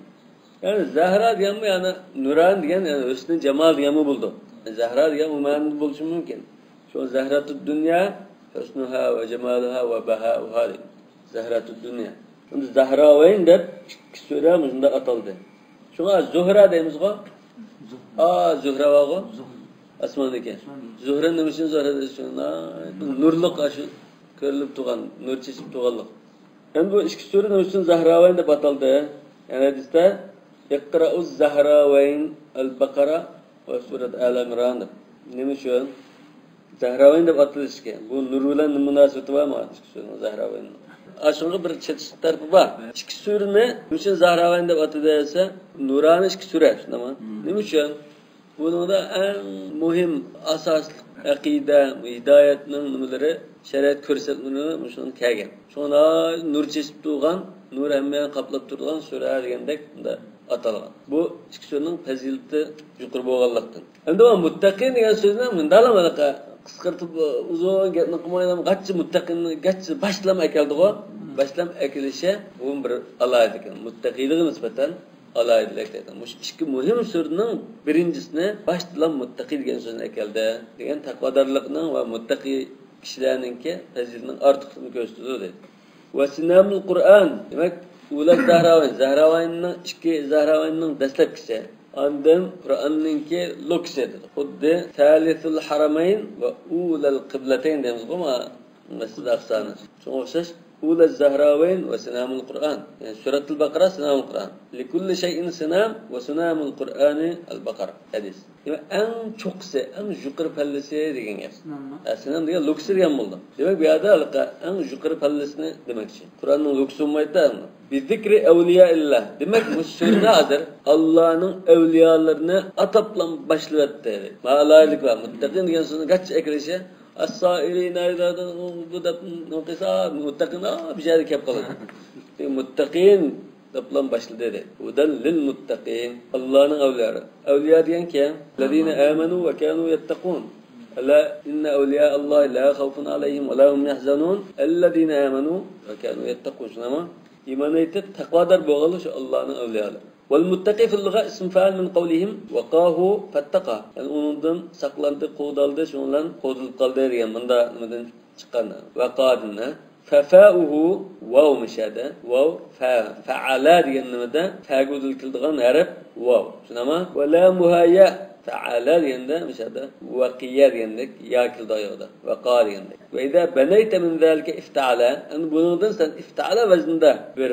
يەنى زەھرا دېگەنمۇ، يەنى نۇران دېگەن، يەنى ھۆسنى جامال دېگەنمۇ بولىدۇ. زەھرا دېگەن ئۇ مەنىدە بولۇشى مۇمكىن. شۇڭا زەھرەتۇد دۇنيا ھۆسنۇھا ۋە جامالۇھا ۋە باھائۇھا دەيدۇ. زەھرەتۇد دۇنيا. ئەمدى زەھراۋەين دەپ ئىككى سۈرە مۇشۇنداق ئاتالدى. شۇڭا زۇھرا دەيمىزغۇ؟ ئا، زۇھرا بارغۇ؟ ئاسماندىكى. زۇھرا نېمە ئۈچۈن زۇھرا دەيسىز؟ نۇرلۇق، ئاشۇ كۆرۈلۈپ تۇرغان، نۇر چېچىپ تۇرغانلىق. ئەمدى بۇ ئىككى سۈرە نېمە ئۈچۈن زەھراۋەين دەپ ئاتالدى؟ يەنى ھەدىستە، ئىقرائۇز زەھراۋەين، ئەل بەقەرە ۋە سۈرەت ئال ئىمران دەپ. نېمە ئۈچۈن؟ زەھراۋەين دەپ ئاتىلىشى. بۇ نۇر بىلەن نېمە مۇناسىۋىتى بار مانا ئىككى سۈرىنىڭ زەھراۋەيننىڭ؟ ئاشۇنىڭغا بىر چېتىشلىق تەرىپى بار. ئىككى سۈرىنى نېمە ئۈچۈن زەھراۋەين دەپ ئاتىدى دېسە، نۇرانە ئىككى سۈرە، شۇنداقمۇ؟ نېمە ئۈچۈن؟ بۇنىڭدا ئەڭ مۇھىم، ئاساسلىق ئەقىدە، ھىدايەتنىڭ نېمىلىرى، شەرىئەت كۆرسەتمىلىرى مۇشۇنىڭ كەلگەن. شۇڭا نۇر چېچىپ تۇرغان، نۇر ھەممە يەرنى قاپلاپ تۇرىدىغان سۈرە دېگەندەك بۇنداق ئاتالغان. بۇ ئىككى سۈرىنىڭ پەزىلىتى يۇقىرى بولغانلىقتىن. ئەمدى مۇتتەقىن دېگەن سۆزنى مۇنداقلا مانا قىسقارتىپ، ئۇزۇن گەپنى قىلمايلا، گاچچا مۇتتەقىننى گاچچا باشلام ئەكەلدىغۇ. باشلام ئەكېلىشى بۇ بىر ئالاھىدىلىك. مۇتتەقىنلىقى نىسبەتەن ئالاھىدىلىك دەيدۇ. مۇشۇ ئىككى مۇھىم سۈرىنىڭ بىرىنچىسىنى باشتىلا مۇتتەقى دېگەن سۆزنى ئەكەلدى دېگەن تەقۋادارلىقنىڭ ۋە مۇتتەقى كىشىلەرنىڭكى پەزىلىتىنىڭ ئارتۇقلۇقىنى كۆرسىتىدۇ دەيدۇ. ۋە سىنامۇل قۇرئان، دېمەك، ئۇلۇغ زەھراۋايىن، زەھراۋايىننىڭ ئىككى زەھراۋايىننىڭ دەسلەپكىسى، ئاندىن قۇرئاننىڭكى لوكىسى دېدۇق. خۇددى سالىسۇل ھەرەمەين ۋە ئۇلۇل قىبلەتەين دەيمىزغۇ، مانا مەسچىد ئەقسانى. شۇڭا ئوخشاش، ئۇلۇغ زەھراۋايىن ۋە سىنامۇل قۇرئان. يەنى سۈرەتۇل بەقەرە، سىنامۇل قۇرئان. لىكۇللى شەيئىن سىنام ۋە سىنامۇل قۇرئانى ئەل بەقەرە. ھەدىس. دېمەك، ئەڭ چوققىسى، ئەڭ يۇقىرى پەللىسى دېگەن گەپ. سىناممۇ؟ ھە، سىنام دېگەن لوكىسى دېگەن بولدى. دېمەك، بۇ يەردە ھېلىقى ئەڭ يۇقىرى پەللىسىنى دېمەكچى. قۇرئاننىڭ لوكىسى بولمايدۇ. بىزىكرى ئەۋلىيائىللا. دېمەك، بۇ سۈرىدە ھازىر ئاللانىڭ ئەۋلىيالىرىنى ئاتاپلا باشلىۋەتتى. مانا ئالاھىدىلىك بار. مۇتتەقىن دېگەن سۆزنى گاچچا ئەكىرىشى، ئەسسائىلىنا، بۇ دەپ ئوقۇسا، مۇتتەقىن، ئا، بۇ يەردە كەپ قالىدۇ. مۇتتەقىن دەپلا باشلىدى دەيدۇ. ھۇدەل لىل مۇتتەقىن. ئاللانىڭ ئەۋلىيالىرى. ئەۋلىيا دېگەن كىم؟ الذين آمنوا وكانوا يتقون. ألا إن أولياء الله لا خوف عليهم ولا هم يحزنون. الذين آمنوا وكانوا يتقون. شۇنداقمۇ؟ ئىمان ئېيتىپ، تەقۋادار بولغانلار شۇ ئاللانىڭ ئەۋلىيالىرى. والمتقي في اللغة اسم فاعل من قولهم وقاه فاتقى. يەنى ئۇنىڭدىن ساقلاندى، قوغدالدى، شۇنىڭ بىلەن قوغدىلىپ قالدى دېگەن مۇنداق نېمىدىن چىققان. ۋەقادىن، ھە؟ ففاؤه، ۋاۋ مۇشەدە. ۋاۋ، فە، فەئەلە دېگەن نېمىدە؟ فەگە ئۇدۇل كېلىدىغان ھەرپ ۋاۋ. شۇنداقمۇ؟ ۋەلا مۇھايا، فەئەلە دېگەندە مۇشەدە ۋەقىيە دېگەندەك يا كېلىدۇ ئاياغدا. ۋەقا دېگەندەك. وإذا بنيت من ذلك افتعل، ئەمدى بۇنىڭدىن سەن ئىفتەئەلە ۋەزنىدە بىر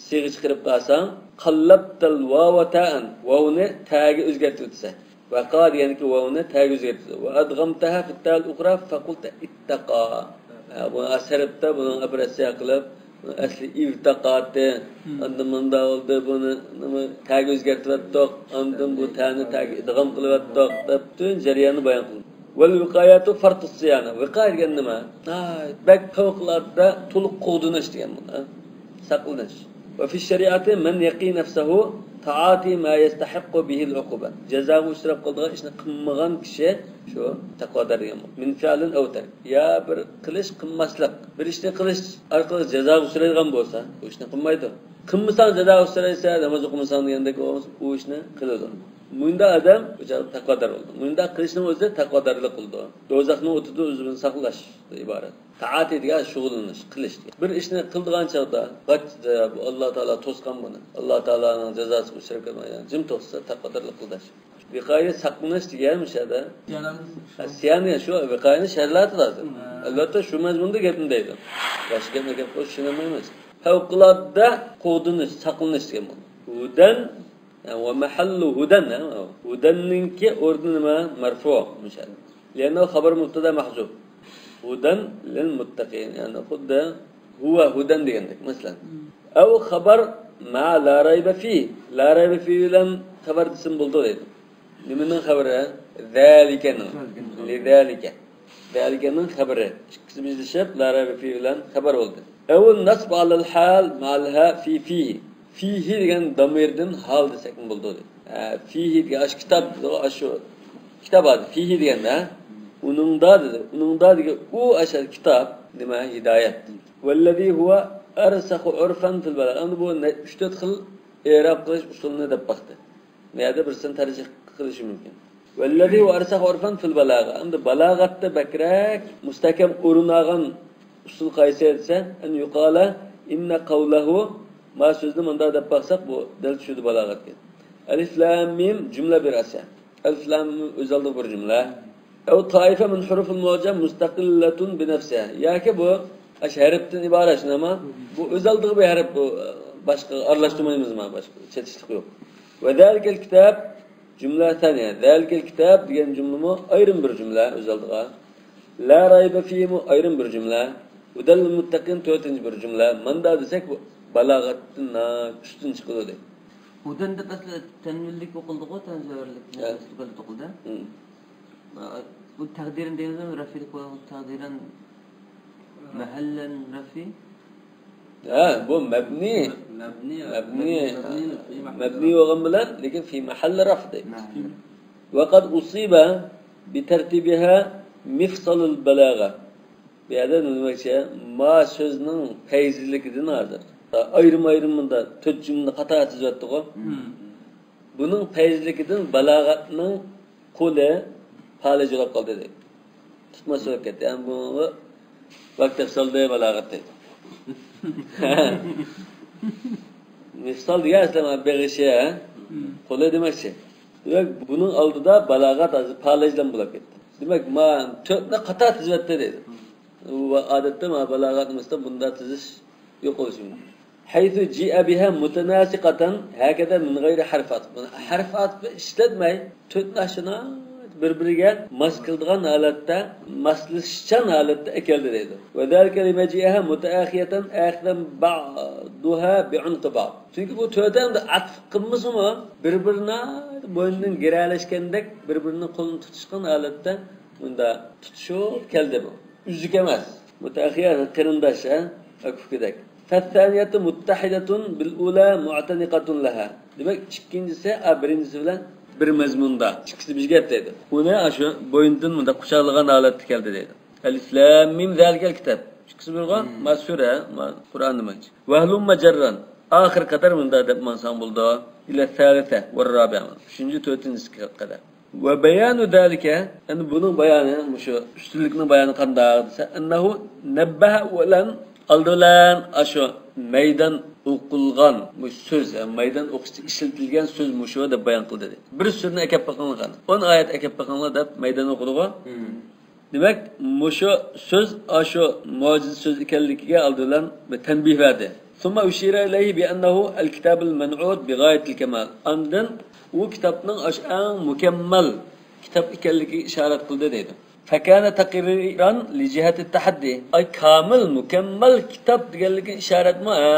سىيغە چىقىرىپ قالساڭ، قاللبت الواو تاء، ۋاۋنى تەگە ئۆزگەرتىۋېتىسەن. ۋەقا دېگەنكى ۋاۋنى تەگە ئۆزگەرتىدۇ. وأدغمتها في التاء الأخرى فقلت اتقى. ھە، بۇنى ئەسەرپتە بۇنىڭ ئوپېراتسىيە قىلىپ، ئەسلى ئىۋتاقاتى، ئاندىن مۇنداق بولدى، بۇنى نېمە، تەگە ئۆزگەرتىۋەتتۇق، ئاندىن بۇ تەنى تەگە ئىدغام قىلىۋەتتۇق دەپ پۈتۈن جەرياننى بايان قىلدى. ۋەل ۋىقايەتۇ فەرتۇس سىيانە. ۋىقايە دېگەن نېمە؟ ناھايىتى بەك پەۋقۇلئاددە تولۇق قوغدىنىش دېگەن بۇ. ساقلىنىش. ۋە فىش شەرىئەتى مەن يەقى نەفسەھۇ تائاتى ما يەستەھىققۇ بىھىل ئۇقۇبە. جازاغا ئۇچراپ قالىدىغان ئىشنى قىلمىغان كىشى شۇ تەقۋادار دېگەن بۇ. مىن فىئلىن ئەۋ تەرك. يا بىر قىلىش، قىلماسلىق. بىر ئىشنى قىلىش ئارقىلىق جازاغا ئۇچرايدىغان بولسا، ئۇ ئىشنى قىلمايدۇ. قىلمىساڭ جازاغا ئۇچرايسەن، ناماز ئوقۇمىساڭ دېگەندەك بولمىسا، ئۇ ئىشنى قىلىدۇ. مۇنداق ئادەم ئۆزى تەقۋادار بولىدۇ. مۇنداق قىلىشنىڭ ئۆزى تەقۋادارلىق قىلىدۇ. دوزاخنىڭ ئوتىدىن ئۆزىنى ساقلاش ئىبارەت. تائاتى دېگەن شۇغۇللىنىش، قىلىش دېگەن. بىر ئىشنى قىلىدىغان چاغدا، ۋاي، بۇ ئاللا تائالا توسقان بۇنى. ئاللا تائالانىڭ جازاسىغا ئۇچراپ كەتمەيدىغان، جىم توسسا تەقۋادارلىق قىلداش. ۋىقايە ساقلىنىش دېگەن مۇشۇ يەردە. سىيانە شۇ ۋىقايەنى شەرھلەتىدۇ ھازىر. ئەلۋەتتە شۇ مەزمۇندا گەپنى دەيدۇ. باشقا گەپنى گەپ قىلىش ئۈچۈن ئەمەس. پەۋقۇلئاددە قوغدىنىش، ساقلىنىش دېگەن بۇ. ھۇدەن ۋە مەھەللۇ ھۇدەن، ھە؟ ھۇدەننىڭكى ئورنى نېمە؟ مەرفۇ، مۇشۇ. لىئەننەھۇ خەبەر مۇبتەدا مەھزۇف. ھۇدەن لىل مۇتتەقىن، يەنى خۇددى ھۇۋە ھۇدەن دېگەندەك، مەسىلەن. ئەۋ خەبەر مە لا رەيبە فى. لا رەيبە فى بىلەن خەبەر دېسىمۇ بولىدۇ دەيدۇ. نېمىنىڭ خەۋىرى؟ زەلىكەنىڭ. لىزەلىكە. زەلىكەنىڭ خەۋىرى. ئىككىسى بىرلىشىپ، لا رەيبە فى بىلەن خەۋەر بولدى. ئەۋ نەسب ئالەل ھال مەئەل ھا فى فىھى. فىھى دېگەن دامىردىن ھال دېسەكمۇ بولىدۇ. ھە، فىھى دېگەن ئاشۇ كىتاب، ئاشۇ كىتاب ھازىر فىھى دېگەندە، ئۇنىڭدا دېدى. ئۇنىڭدا دېگەن ئۇ ئاشۇ كىتاب نېمە؟ ھىدايەت. ۋەللەزى ھۇۋە ئەرسەخۇ ئۇرفەن فىل بەلاغە. ئەمدى بۇ نە-، ئۈچ تۆت خىل ئېراب قىلىش ئۇسۇلىنى دەپ باقتى. بۇ يەردە بىرسىنى تەرجىھ قىلىشى مۇمكىن. ۋەللەزى ھۇۋە ئەرسەخۇ ئۇرفەن فىل بەلاغە. ئەمدى بالاغەتتە بەكرەك مۇستەھكەم ئورۇن ئالغان ئۇسۇل قايسى دېسە، ئەن يۇقالە ئىننە قەۋلەھۇ، ما سۆزنى مۇنداق دەپ باقساق، بۇ دەل چۈشىدۇ بالاغەتكە. ئەلىف لام مىم جۈملە بىر ئەسە. ئەلىف لام مىم ئۆز ئالدىغا بىر جۈملە. ئەۋ تائىفە مىن ھۇرۇفىل مۇئجەم مۇستەقىللەتۇن بىنەفسىھا. ياكى بۇ ئاشۇ ھەرپتىن ئىبارەت شۇنداقمۇ؟ بۇ ئۆز ئالدىغا بىر ھەرپ، بۇ باشقا ئارىلاشتۇرمايمىزما؟ باشقا چېتىشلىق يوق. ۋە زالىكەل كىتاب جۈملە سانىيە. زالىكەل كىتاب دېگەن جۈملىمۇ ئايرىم بىر جۈملە ئۆز ئالدىغا. لا رايبە فىھىمۇ ئايرىم بىر جۈملە. ھۇدەل لىل مۇتتەقىن تۆتىنچى بىر جۈملە. ماندا دېسەك، بۇ بالاغەتتىن ناھايىتى ئۈستۈن چىقىدۇ دەيدۇ. ھۇدەن دەپ ئەسلى تەنۋىنلىك ئوقۇلدىغۇ، تەنۋىنلىك ھە. ئوقۇلدى. ھىم. بۇ تەقدىرىن دېگىنىمىز رەفئىلىك بولغان تەقدىرەن مەھەللەن رەفئى. ھە، بۇ مەبنى. مەبنى، مەبنى. مەبنى، مەبنى، مەبنى بولغان بىلەن، لېكىن فى مەھەللى رەف دەيمىز. مەھەللى. ۋەقەد ئۇسىبە بىتەرتىبىھا مىفسالۇل بەلاغە. بۇ يەردە نېمە دېمەكچى؟ ما سۆزنىڭ پەيزىلىكىدىن ھازىر. ئايرىم-ئايرىم مۇندا تۆت جۈملىنى قاتار تىزىۋەتتىغۇ. ھىم. بۇنىڭ پەيزىلىكىدىن بالاغەتنىڭ قولى پالەچ بولاپ قالدى دەيدۇ. تۇتماس بولۇپ كەتتى. يەنى بۇ ۋاكتەپ سالدى بالاغەت دەيدۇ. مىفسال دېگەن ئەسلى بېغىشى، ھە؟ قولى دېمەكچى. دېمەك، بۇنىڭ ئالدىدا بالاغەت ھازىر پالەچلەم بولاپ كەتتى. دېمەك، ما تۆتنى قاتار تىزىۋەتتى دەيدۇ. ئادەتتە ما بالاغەت نېمىسىدا بۇنداق تىزىش يوق بولۇشى مۇمكىن. ھەيسۇ جىئە بىھا مۇتەناسىقەتەن ھەكەزا مىن غەيرى ھەرف ئاتىپ. بۇنى ھەرپ ئاتىپ ئىشلەتمەي، تۆت ناخشىنى بىر-بىرىگە ماس كېلىدىغان ھالەتتە، ماسلىشىشچان ھالەتتە ئەكەلدى دەيدۇ. ۋە زالىكە لىمەجىئىھا مۇتەئەخىيەتەن ئەخىزەن بەئدۇھا بىئۇنقى بەئد. چۈنكى بۇ تۆتى ئەمدى ئاتىپ قىلمىسىمۇ، بىر-بىرىنى بوينىدىن گىرەلەشكەندەك بىر-بىرىنىڭ قولىنى تۇتۇشقان ھالەتتە مۇنداق تۇتۇشۇپ كەلدى بۇ. ئۈزۈك ئەمەس. مۇتەئەخىيەر قېرىنداش، ھە؟ ئەكۇكىدەك. فەسسانىيەتۇ مۇتتەھىدەتۇن بىل ئۇلا مۇئتەنىقەتۇن لەھا. دېمەك، ئىككىنچىسى، ئا، بىرىنچىسى بىلەن بىر مەزمۇندا. ئىككىسى بىر گەپ دەيدۇ. ئۇنى ئاشۇ بوينىدىن مۇنداق قۇچاقلىغان ھالەتتە كەلدى دەيدۇ. ئەلىف لام مىم زالىكەل كىتاب. ئىككىسى بىرغۇ، مم. ما سۈرە، ما قۇرئان دېمەكچى. ۋەھلۇممە جەرران. ئاخىر قەدەر مۇنداق دەپ ماڭساڭ بولىدۇ. ئىلە سالىسە ۋە رابىئە. ئۈچىنچى، تۆتىنچىسىگە قەدەر. ۋە بايانۇ زالىكە، ئەمدى بۇنىڭ بايانى، مۇشۇ ئۈستۈنلۈكنىڭ بايانى قانداق دېسە، ئەننەھۇ نەببەھە ئوۋلەن، ئالدى بىلەن ئاشۇ مەيدان ئوقۇلغان، مۇشۇ سۆز، يەنى مەيدان ئوقۇشتا ئىشلىتىلگەن سۆز مۇشۇ دەپ بايان قىلدى. بىر سۈرىنى ئەكەپ بېقىڭلار، ئون ئايەت ئەكەپ بېقىڭلار دەپ مەيدان ئوقۇدىغۇ. مم. دېمەك، مۇشۇ سۆز ئاشۇ مۆجىزە سۆز ئىكەنلىكىگە ئالدى بىلەن بىر تەنبىھ بەردى. ثم أشير إليه بأنه الكتاب المنعوت بغاية الكمال. ئاندىن ئۇ كىتابنىڭ ئاشۇ ئەڭ مۇكەممەل كىتاب ئىكەنلىكىگە ئىشارەت قىلدى دەيدۇ. فكان تقريرا لجهة التحدي. ئاي، كامىل، مۇكەممەل كىتاب دېگەنلىكى ئىشارەتمۇ؟ ھە،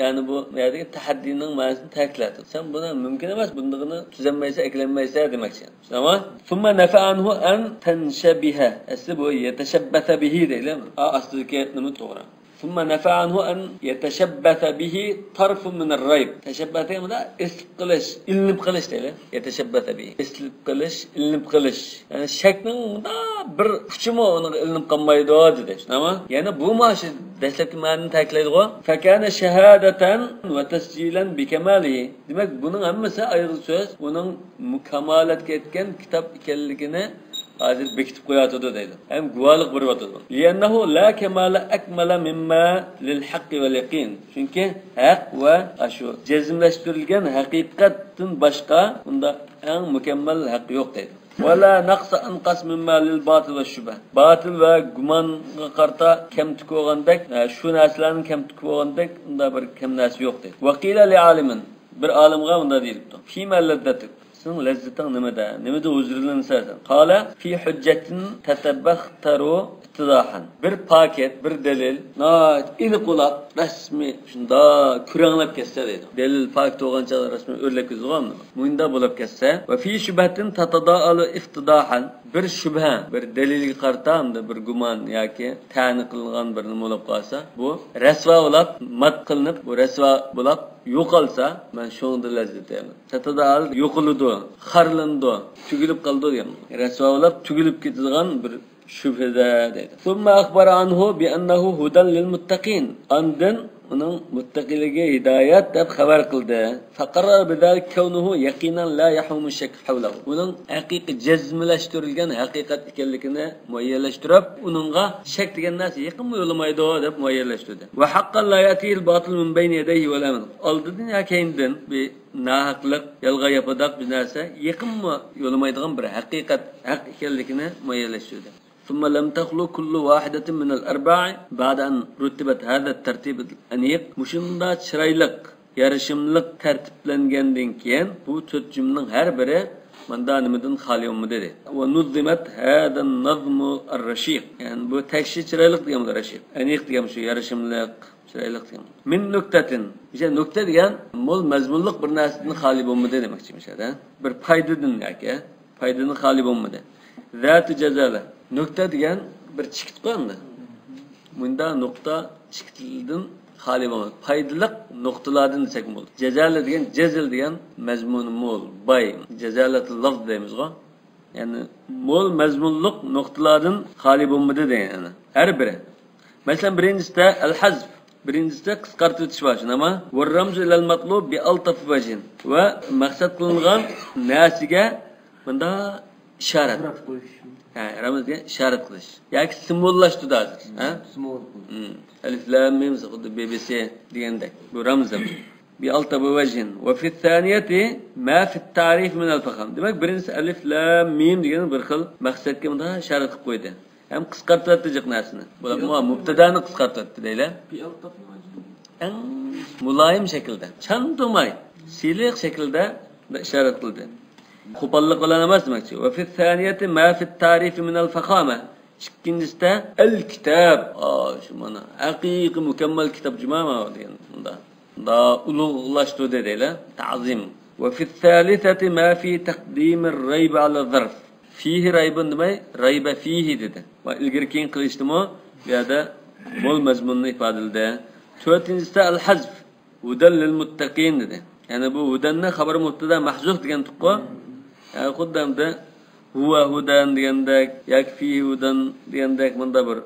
يەنى بۇ يەردىكى تەھەددىنىڭ مەنىسىنى تەكىتلەپ، سەن بۇنى مۇمكىن ئەمەس، بۇندىقىنى تۈزەلمەيسەن، ئەكلەلمەيسەن دېمەكچى. تامام. ثم نفى عنه أن تنشبه. ئەسلى بۇ يتشبث به دەيلى. ئا، ئاستىدىكى نېمە توغرا. ثم نفى عنه أن يتشبث به طرف من الريب. تەشەببەس دېگەن مۇنداق ئېسىلىپ قېلىش، ئىلىنىپ قېلىش دەيلى. يتشبث به. ئېسىلىپ قېلىش، ئىلىنىپ قېلىش. يەنى شەكنىڭ مۇنداق بىر ئۇچىمۇ ئۇنىڭغا ئىلىنىپ قالمايدۇ دېدى. شۇنداقمۇ؟ يەنە بۇ مانا شۇ دەسلەپكى مەنىنى تەكىتلەيدىغۇ. فكان شهادة وتسجيلا بكماله. دېمەك، بۇنىڭ ھەممىسى ئايرىل سۆز، ئۇنىڭ مۇ-، كامالەتكە يەتكەن كىتاب ئىكەنلىكىنى ھازىر بېكىتىپ قويۇۋاتىدۇ دەيدۇ. ھەم گۇۋاھلىق بېرىۋاتىدۇ. لأنه لا كمال أكمل مما للحق واليقين. چۈنكى ھەق ۋە ئاشۇ جەزملەشتۈرۈلگەن ھەقىقەتتىن باشقا ئۇنداق ئەڭ مۇكەممەل ھەق يوق دەيدۇ. ولا نقص أنقص مما للباطل والشبهة. باتىل ۋە گۇمانغا قارىتا كەمتۈك بولغاندەك، ئە، شۇ نەرسىلەرنىڭ كەمتۈكى بولغاندەك، ئۇنداق بىر كەم نەرسە يوق دەيدۇ. وقيل لعالم. بىر ئالىمغا مۇنداق دېيىلىپتۇ. فيما لذتك. سېنىڭ لەززىتىڭ نېمىدە؟ نېمىدە ھۇزۇرلىنىسەن سەن؟ قال في حجة تتبختر اتضاحا. بىر پاكىت، بىر دەلىل، ناھايىتى ئېنىق بولاپ، رەسمىي شۇنداق كۆرەڭلەپ كەتسە دەيدۇ. دەلىل پاكىت بولغان چاغدا رەسمىي ئۆرلەپ كېتىدىغۇ ئەمدى. مۇنداق بولاپ كەتسە. وفي شبهة تتضاءل افتضاحا. بىر شۈبھە، بىر دەلىلگە قارىتا ئەمدى بىر گۇمان ياكى تەنە قىلىنغان بىر نېمە بولۇپ قالسا، بۇ رەسۋا بولاپ، مات قىلىنىپ، بۇ رەسۋا بولاپ يوقالسا، مەن شۇنىڭدا لەززەت ئالىمەن. تتضاءل يوقىلىدۇ، خارلىنىدۇ، تۈگىلىپ قالىدۇ دېگەن. رەسۋا بولاپ تۈگىلىپ كېتىدىغان بىر شۈبھىدە دەيدۇ. ثم أخبر عنه بأنه هدى للمتقين. ئاندىن ئۇنىڭ مۇتتەقىلىرىگە ھىدايەت دەپ خەۋەر قىلدى. فقرر بذلك كونه يقينا لا يحوم الشك حوله. ئۇنىڭ ھەقىقىي جەزملەشتۈرۈلگەن ھەقىقەت ئىكەنلىكىنى مۇئەييەنلەشتۈرۈپ، ئۇنىڭغا شەك دېگەن نەرسە يېقىنمۇ يولىمايدۇ دەپ مۇئەييەنلەشتۈردى. وحقا لا يأتيه الباطل من بين يديه ولا من ئالدىدىن يا كەينىدىن بىر ناھەقلىق، يالغان ياپىداق بىر نەرسە يېقىنمۇ يولىمايدىغان بىر ھەقىقەت، ھەق ئىكەنلىكىنى مۇئەييەنلەشتۈردى. ثم لم تخل كل واحدة من الأربع بعد أن رتبت هذا الترتيب الأنيق. مۇشۇنداق چىرايلىق، يارىشىملىق تەرتىپلەنگەندىن كېيىن بۇ تۆت جۈملىنىڭ ھەر بىرى ماندا نېمىدىن خالىي بولمىدى دەيدۇ. ونظمت هذا النظم الرشيق. يەنى بۇ تەكشى چىرايلىق دېگەن بولىدۇ، رەشىق. ئەنىق دېگەن شۇ يارىشىملىق، چىرايلىق دېگەن. من نكتة. مۇشۇ نۇكتە دېگەن مول مەزمۇنلۇق بىر نەرسىدىن خالىي بولمىدى دېمەكچى مۇشۇ يەردە. بىر پايدىدىن ياكى پايدىدىن خالىي بولمىدى. ذات جزالة. نۇكتە دېگەن بىر چېكىتقۇ ئەمدى. مۇندا نۇقتا چېكىتىدىن خالىي بولمايدۇ. پايدىلىق نۇقتىلاردىن دېسەكمۇ بولىدۇ. جزالة دېگەن جەزىل دېگەن مەزمۇنى مول، باي. جزالة لفظ دەيمىزغۇ. يەنى مول مەزمۇنلۇق نۇقتىلاردىن خالىي بولمىدى دېگەن. ھەر بىرى. مەسىلەن، بىرىنچىسىدە الحذف. بىرىنچىسىدە قىسقارتىۋېتىش بار، شۇنداقمۇ؟ والرمز إلى المطلوب بألطف وجه. ۋە مەقسەت قىلىنغان نەرسىگە مۇنداق ئىشارەت. ئىشارەت قويۇش. ھە، رەمز دېگەن ئىشارەت قىلىش. ياكى سىمۋوللاشتۇرىدۇ ھازىر. ھە؟ سىمۋول قويۇش. مم. ئەلىف لام مىم، خۇددى بې بې سې دېگەندەك. بۇ رەمز دەپ. بألطف وجه. وفي الثانية ما في التعريف من الفخامة. دېمەك، بىرىنچىسى ئەلىف لام مىم دېگەن بىر خىل مەقسەتكە مۇنداق ئىشارەت قىلىپ قويدى. ھەم قىسقارتىۋەتتى جىق نەرسىنى. بۇلار مۇ-، مۇبتەدانى قىسقارتىۋەتتى دەيلى. ئەڭ مۇلايىم شەكىلدە، چاندۇرماي، سىلىق شەكىلدە ئىشارەت قىلدى. قوپاللىق بىلەن ئەمەس دېمەكچى. وفي الثانية ما في التعريف من الفخامة. ئىككىنچىسىدە ئەل كىتاب. ئا، شۇ مانا ھەقىقىي مۇكەممەل كىتاب جۇما ماۋۇ دېگەن. مۇندا، مۇندا ئۇلۇغلاشتۇردى دەيلى. تەزىم. وفي الثالثة ما في تقديم الريب على الظرف. فيه ريب دېمەي، ريب فيه دېدى. ۋە ئىلگىرى كېيىن قىلىشتىمۇ بۇ يەردە مول مەزمۇننى ئىپادىلىدى. تۆتىنچىسىدە الحذف. هدى للمتقين دېدى. يەنى بۇ ھۇدەننى خەبەر مۇبتەدا مەھزۇف دېگەنتۇققۇ. يەنى خۇددى ئەمدى ھۇۋە ھۇدەن دېگەندەك ياكى فىھى ھۇدەن دېگەندەك مۇندا بىر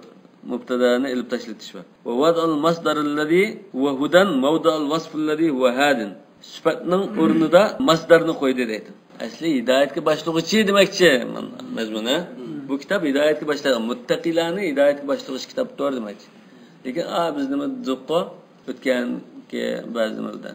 مۇبتەدانى ئېلىپ تاشلىتىش بار. ووضع المصدر الذي هو هدى موضع الوصف الذي هو هاد. سۈپەتنىڭ ئورنىدا ماسدارنى قويدى دەيدۇ. ئەسلى ھىدايەتكە باشلىغۇچى دېمەكچى مەزمۇنى. بۇ كىتاب ھىدايەتكە باشلىغان، مۇتتەقىلەرنى ھىدايەتكە باشلىغۇچى كىتابتۇر دېمەكچى. لېكىن، ئا، بىز نېمە دېدۇققۇ؟ ئۆتكەنكى بەزىمىزدە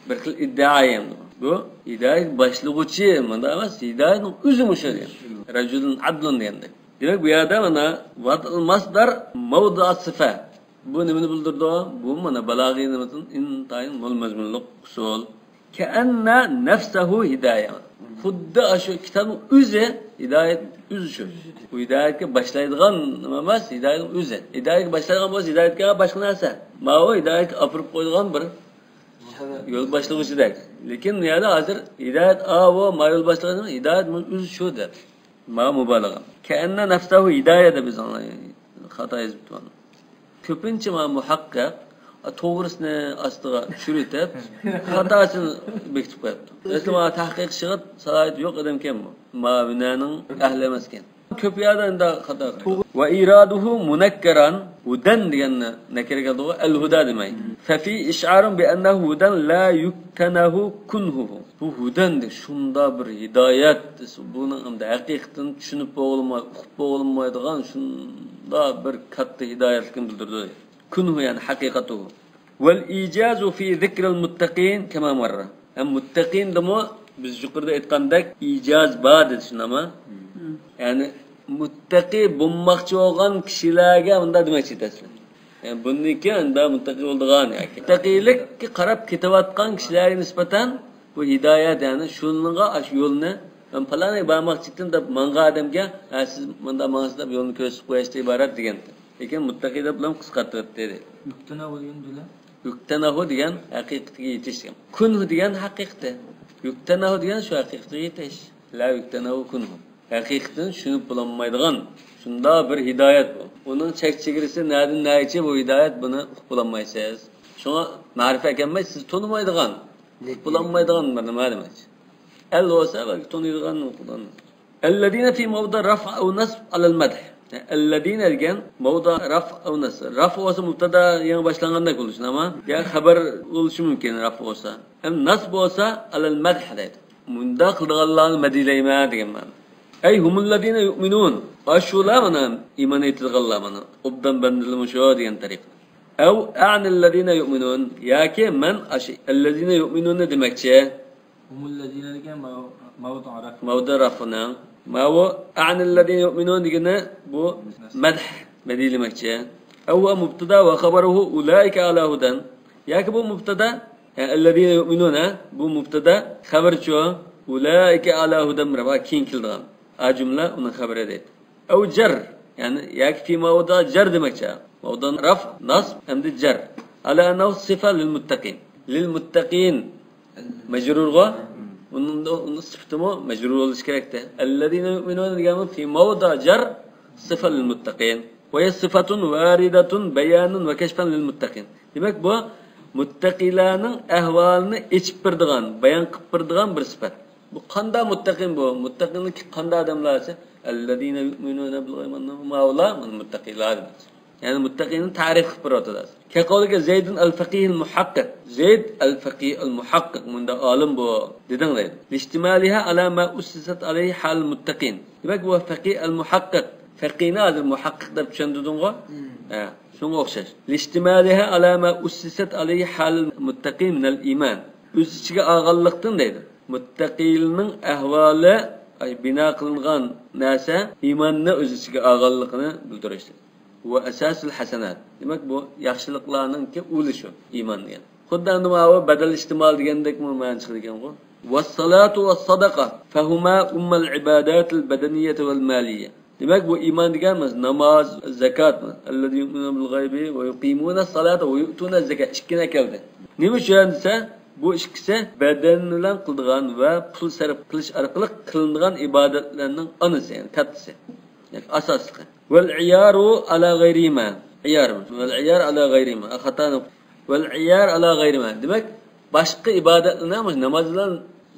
بىر خىل ئىدىئا ئەمدى بۇ. بۇ ھىدايەتكە باشلىغۇچى، مۇنداق ئەمەس، ھىدايەتنىڭ ئۆزى مۇشۇ دېگەن. رەجۇلۇن ئادلۇن دېگەندەك. دېمەك، بۇ يەردە مانا ۋەزئۇل ماسدار مەۋزۇئەس سىفە. بۇ نېمىنى بىلدۈرىدۇ؟ بۇ مانا بالاغىي نېمىدىن ئىنتايىن مول مەزمۇنلۇق ئۇسۇل. كأن نفسه هداية. خۇددى ئاشۇ كىتابنىڭ ئۆزى ھىدايەت، ئۆزى شۇ. بۇ ھىدايەتكە باشلايدىغان نېمە ئەمەس، ھىدايەتنىڭ ئۆزى. ھىدايەتكە باشلايدىغان بولسا، ھىدايەتكە باشقا نەرسە. ماۋۇ ھىدايەتكە ئاپىرىپ قويىدىغان بىر يول باشلىغۇچىدەك. لېكىن بۇ يەردە ھازىر ھىدايەت، ئاۋۇ، ما يول باشلىغۇچى، ھىدايەت بۇنىڭ ئۆزى شۇ دەپ. ما مۇبالىغە. كەئەننە نەفسەھۇ ھىدايە دەپ يازغان، خاتا يېزىپتىمەن. كۆپىنچە ما مۇھەققىق توغرىسىنى ئاستىغا چۈشۈرۈۋېتىپ، خاتاسىنى بېكىتىپ قويۇپتۇ. ئەسلى ما تەھقىق ئىشىغا سالاھىيىتى يوق ئادەمكەن بۇ. ما ھۈنەرنىڭ ئەھلى ئەمەسكەن. كۆپ يەردە ئۇنداق خاتا قىلىدۇ. ۋە ئىرادۇھۇ مۇنەككەران، ھۇدەن دېگەننى نەكىرە كەلدىغۇ، ئەل ھۇدا دېمەي. فەفى ئىشئارۇن بىئەننەھۇ ھۇدەن لا يۇكتەنەھۇ كۇنھۇھۇ. بۇ ھۇدەن دېگەن شۇنداق بىر ھىدايەت، بۇنىڭ ئەمدى ھەقىقىتىنى چۈشىنىپ بولماي، ئۇقۇپ بولمايدىغان شۇنداق بىر كاتتا ھىدايەتلىكنى بىلدۈرىدۇ. كۇنھۇ، يەنى ھەقىقەتۇھۇ. ۋەل ئىجازۇ فى زىكرىل مۇتتەقىن كەما مەررە. ھەم مۇتتەقىندىمۇ بىز يۇقىرىدا ئېيتقاندەك ئىجاز بار دېدى، شۇنداقمۇ؟ يەنى مۇتتەقى بولماقچى بولغان كىشىلەرگە مۇنداق دېمەكچى ئىدى ئەسلى. يەنى بۇندىن كېيىن ئەمدى مۇتتەقى بولىدىغان ياكى مۇتتەقىلىككە قاراپ كېتىۋاتقان كىشىلەرگە نىسبەتەن بۇ ھىدايەت، يەنى شۇنىڭغا ئاشۇ يولنى، مەن پالانىيگە بارماقچى ئىدىم دەپ ماڭغان ئادەمگە، ھە، سىز مۇنداق ماڭىسىز دەپ يولنى كۆرسىتىپ قويۇشتىن ئىبارەت دېگەنتى. لېكىن مۇتتەقى دەپ بىلەن قىسقارتىۋەتتى دېدى. يۇكتەنەھۇ دېگەن دېلە؟ يۇكتەنەھۇ دېگەن ھەقىقىتىگە يېتىش دېگەن. كۇنھۇ دېگەن ھەقىقىتى. يۇكتەنەھۇ دېگەن شۇ ھەقىقىتىگە يېتىش. لا يۇكتەنەھۇ كۇنھۇ. ھەقىقىتىنى چۈشىنىپ بولالمايدىغان شۇنداق بىر ھىدايەت بۇ. ئۇنىڭ چەك چېگرىسى نەدىن نەگىچە بۇ ھىدايەت، بۇنى ئۇقۇپ بولالمايسىز. شۇڭا مەرىپەت ئەكەلمەي، سىز تونۇمايدىغان، ئۇقۇپ بولالمايدىغان بىر نېمە دېمەكچى. ئەل بولسا بەلكى تونۇيدىغان ئۇقىدىغان. ئەللەزىنە فى مەۋدىئ رەفئ ئەۋ نەسب ئەلەل مەدھ. ئەللەزىنە دېگەن مەۋدىئ رەفئ ئەۋ نەسب. رەفئ بولسا مۇبتەدا يېڭى باشلانغاندەك بولىدۇ، شۇنداقمۇ؟ يا خەبەر بولۇشى مۇمكىن رەفئ بولسا. ھەم نەسب بولسا ئەلەل مەدھ دەيدۇ. مۇنداق قىلىدىغانلارنى مەدھىيلەيمەن دېگەن مەنىدە. ئەي ھۇمۇللەزىنە يۇئمىنۇن. ئاشۇلار مانا ئىمان ئېيتىدىغانلار مانا. ئوبدان بەندىلىرى مۇشۇ دېگەن تەرىقە. ئەۋ ئەعنىللەزىنە يۇئمىنۇن. ياكى مەن ئاشۇ ئەللەزىنە يۇئمىنۇننى دېمەكچى. ھۇمۇللەزىنە دېگەن مەۋ-، مەۋدۇ رەف. مەۋدۇ رەفنىڭ. ماۋۇ ئەعنىللەزىنە يۇئمىنۇن دېگىنى بۇ مەدھ، مەدھىيلىمەكچى. ئەۋ ھۇۋە مۇبتەدا ۋە خەبەرۇھۇ ئۇلائىكە ئەلا ھۇدەن. ياكى بۇ مۇبتەدا، يەنى ئەللەزىنە يۇئمىنۇن، ھە؟ بۇ مۇبتەدا، خەۋەرچۇ، ئۇلائىكە ئەلا ھۇدەن، بۇ كېيىن كېلىدىغان. ئا جۈملە ئۇنىڭ خەۋىرى دەيدۇ. ئەۋ جەر، يەنى ياكى فى مەۋدىئ جەر دېمەكچى. مەۋدىئ رەف، نەسب، ئەمدى جەر. ئەلا ئەننەھۇ سىفە لىل مۇتتەقىن. لىل مۇتتەقىن. مەجرۇرغۇ؟ ئۇنىڭ، ئۇنىڭ سۈپىتىمۇ مەجرۇر بولۇشى كېرەكتى. ئەللەزىنە يۇئمىنۇن دېگەن فى مەۋدىئ جەر سىفە لىل مۇتتەقىن. ۋە ھىيە سىفەتۇن ۋارىدەتۇن بەيانەن ۋە كەشفەن لىل مۇتتەقىن. دېمەك، بۇ مۇتتەقىلەرنىڭ ئەھۋالىنى ئېچىپ بېرىدىغان، بايان قىلىپ بېرىدىغان بىر سۈپەت. بۇ قاندا مۇتتەقىن بۇ؟ مۇتتەقىنلىك قاندا ئادەملەر دېسە، ئەللەزىنە يۇئمىنۇنە بىل غەيب، ماۋۇلار مۇتتەقىلەر دېمەكچى. يەنى مۇتتەقىننى تەرىپ قىلىپ بېرىۋاتىدۇ. كەقەۋلىكە زەيدۇن ئەل فەقىھىل مۇھەققىق. زەيد ئەل فەقىھ ئەل مۇھەققىق، مۇنداق ئالىم بۇ دېدىڭ دەيدۇ. لىشتىمالىھا ئەلا ما ئۇسسىسەت ئەلەيھى ھالىل مۇتتەقىن. دېمەك، بۇ فەقىھ ئەل مۇھەققىق. فەقىھنى ھازىر مۇھەققىق دەپ چۈشەندۈردۈڭغۇ؟ ھە، شۇنىڭغا ئوخشاش. لىشتىمالىھا ئەلا ما ئۇسسىسەت ئەلەيھى ھالىل مۇتتەقىن مىنەل ئىمان. ئۆز ئىچىگە ئالغانلىقتىن دەيدۇ. مۇتتەقىلنىڭ ئەھۋالى، ئاي، بىنا قىلىنغان نەرسە ئىماننى ئۆز ئىچىگە ئالغانلىقىنى بىلدۈرۈش. ۋە ئەساسۇل ھەسەنات. دېمەك، بۇ ياخشىلىقلارنىڭكى ئۇلى شۇ، ئىمان دېگەن. خۇددى ئەمدى ماۋۇ بەدەل ئىھتىمال دېگەندەكمۇ مەنە چىقىدىكەنغۇ. ۋەسسالاتۇ ۋەسسەدەقە فەھۇما ئۇممەل ئىباداتىل بەدەنىيەتى ۋەل مالىيە. دېمەك، بۇ ئىمان دېگەن ناماز، زاكات، ئەللەزىنە يۇئمىنۇنە بىل غەيبى ۋە يۇقىمۇنەس سالاتا ۋە يۇئتۇنەز زاكات ئىككىنى ئەكەلدى. نېمە ئۈچۈن دېسە، بۇ ئىككىسى بەدەن بىلەن قىلىدىغان ۋە پۇل سەرپ قىلىش ئارقىلىق قىلىنىدىغان ئىبادەتلەرنىڭ ئانىسى، يەنى كاتتىسى، يەنى ئاساسلىقى. ۋەل ئىيارۇ ئەلا غەيرىھىما. ئىيار، ۋەل ئىيار ئەلا غەيرىھىما. خاتا. ۋەل ئىيار ئەلا غەيرىھىما. دېمەك، باشقا ئىبادەتلەرنى، مۇشۇ ناماز بىلەن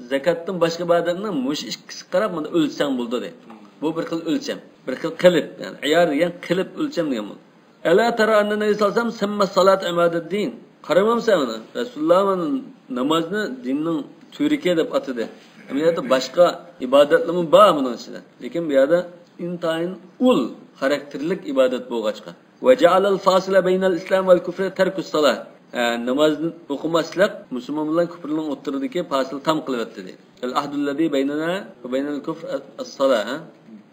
زاكاتتىن باشقا ئىبادەتنى مۇشۇ ئىككىسىگە قاراپ مۇنداق ئۆلچىسەڭ بولىدۇ دەيدۇ. بۇ بىر خىل ئۆلچەم، بىر خىل قېلىپ، يەنى ئىيار دېگەن قېلىپ، ئۆلچەم دېگەن بولىدۇ. ئەلا تەرا ئەننە نەبىي سەللەللاھۇ ئەلەيھى ۋەسەللەم سەممە سالاتا ئىمادەددىن. قارىمامسەن مانا؟ رەسۇلۇللا مانا نامازنى دىننىڭ تۈۋرۈكى دەپ ئاتىدى. ئەمەلىيەتتە باشقا ئىبادەتلەرمۇ بار بۇنىڭ ئىچىدە. لېكىن بۇ يەردە ئىنتايىن ئۇل خاراكتېرلىك ئىبادەت بولغاچقا. ۋە جەئەلەل فاسىلە بەينەل ئىسلام ۋەل كۇفرى تەركۇس سالا. ھە، نامازنى ئوقۇماسلىق مۇسۇلمان بىلەن كۇپرنىڭ ئوتتۇرىدىكى پاسىل تام قىلىۋەتتى دەيدۇ. ئەل ئەھدۇللەزى بەينەنا ۋە بەينەل كۇفر ئەس-، ئەس-سالا، ھە؟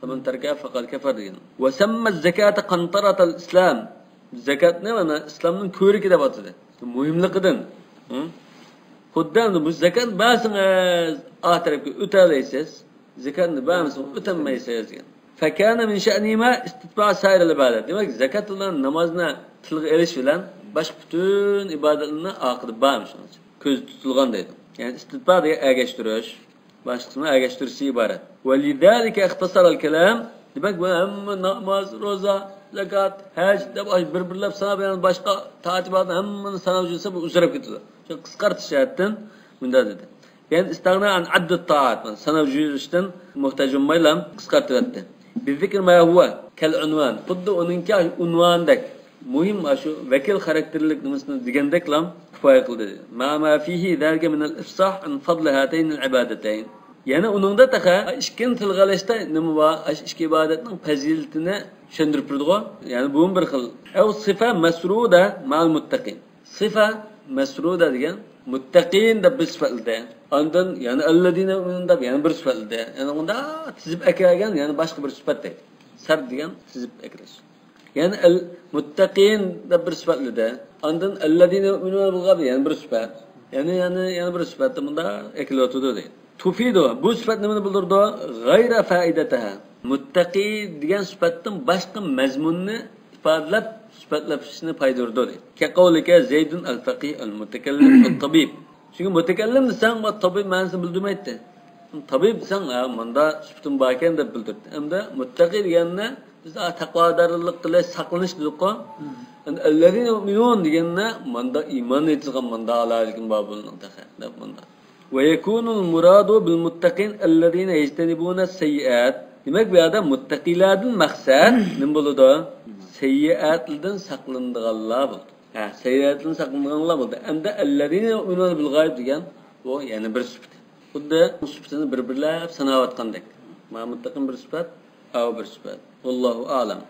فەمەن تەركەھا فەقەد كەفەر دېگەن. ۋە سەممە زەكاتە قەنتەرەتەل ئىسلام. زاكاتنى مانا ئىسلامنىڭ كۆۋرۈكى دەپ ئاتىدى. مۇھىملىقىدىن. ھە؟ خۇددى ئەمدى بۇ زاكاتنى بەرسىڭىز، ئا تەرەپكە ئۆتەلەيسىز، زاكاتنى بەرمىسىڭىز ئۆتەلمەيسىز دېگەن. فكان من شأنهما استتباع سائر العبادات. دېمەك، زاكات بىلەن نامازنى تىلغا ئېلىش بىلەن باشقا پۈتۈن ئىبادەتلەرنى ئارقىدا بارمىش، كۆزدە تۇتۇلغان دەيدۇ. يەنى ئىستىتبا دېگەن ئەگەشتۈرۈش، باشقىسىنى ئەگەشتۈرۈشى ئىبارەت. ولذلك اختصر الكلام. دېمەك، بۇ ھەممە ناماز، روزا، زاكات، ھەج دەپ بىر-بىرلەپ ساناپ، يەنى باشقا تائەت ئىبادەتنى ھەممىنى ساناپ يۈرسە، بۇ ئۇزىراپ كېتىدۇ. شۇ قىسقارتىش جەھەتتىن مۇنداق دېدى. يەنى استغنى عن عد الطاعات، ساناپ يۈرۈشتىن موھتاج بولمايلا قىسقارتىۋەتتى. بذكر ما هو كالعنوان، خۇددى ئۇنىڭكى ئۇنۋاندەك مۇھىم، شۇ ۋەكىل خاراكتېرلىك نېمىسىنى دېگەندەكلا كۇپايە قىلدى. مع ما فيه ذلك من الإفصاح عن فضل هاتين العبادتين. يەنە ئۇنىڭدا تېخى ئىككىنى تىلغا ئېلىشتا نېمە بار؟ ئاشۇ ئىككى ئىبادەتنىڭ پەزىلىتىنى چۈشەندۈرۈپ بېرىدىغۇ. يەنى بۇمۇ بىر خىل. أو صفة مسرودة مع المتقين. سىفە مەسرۇدە دېگەن مۇتتەقىن دەپ بىر سۈپەتلىدى. ئاندىن يەنە ئەللەزىنە يۇئمىنۇن دەپ يەنە بىر سۈپەتلىدى. يەنى ئۇنداق تىزىپ ئەكەلگەن يەنە باشقا بىر سۈپەت دەيدۇ. سەرد دېگەن تىزىپ ئەكىلىش. يەنە ئەل مۇتتەقىن دەپ بىر سۈپەتلىدى. ئاندىن ئەللەزىنە يۇئمىنۇن بولغان يەنە بىر سۈپەت. يەنە، يەنە، يەنە بىر سۈپەتتە مۇنداق ئەكىلىۋاتىدۇ دەيدۇ. تفيد، بۇ سۈپەت نېمىنى بىلدۈرىدۇ؟ غير فائدتها. مۇتتەقى دېگەن سۈپەتتىن باشقا مەزمۇننى ئىپادىلەپ، سۈپەتلەپ چىقىشنى پايدىلىدۇ دەيدۇ. كقولك زيد الفقيه المتكلم الطبيب. چۈنكى مۇتەكەللىم دېسەڭ، بۇ تەبىب مەنىسىنى بىلدۈرمەيتتى. تەبىب دېسەڭ، ھە، مۇندا سۈپىتىم باركەن دەپ بىلدۈردى. ئەمدى مۇتتەقى دېگەننى بىز، ھە، تەقۋادارلىق قىلىش، ساقلىنىش دېدۇققۇ. ئەمدى ئەللەزىنە يۇئمىنۇن دېگەننى، مۇندا ئىمان ئېيتىدىغان مۇندا ئالاھىدىلىكىم بار بۇنىڭ تېخى دەپ مۇندا. ويكون المراد بالمتقين الذين يجتنبون السيئات. دېمەك، بۇ يەردە مۇتتەقىلاردىن مەقسەت نېمە بولىدۇ؟ سەييىئاتلاردىن ساقلىنىدىغانلار بولىدۇ. ھە، سەييىئاتلاردىن ساقلىنىدىغانلار بولىدۇ. ئەمدى الذين يؤمنون بالغيب دېگەن بۇ يەنە بىر سۈپىتى. خۇددى سۈپىتىنى بىر-بىرلەپ ساناۋاتقاندەك. مانا مۇتتەقىن بىر سۈپەت، ئاۋۇ بىر سۈپەت. والله أعلم.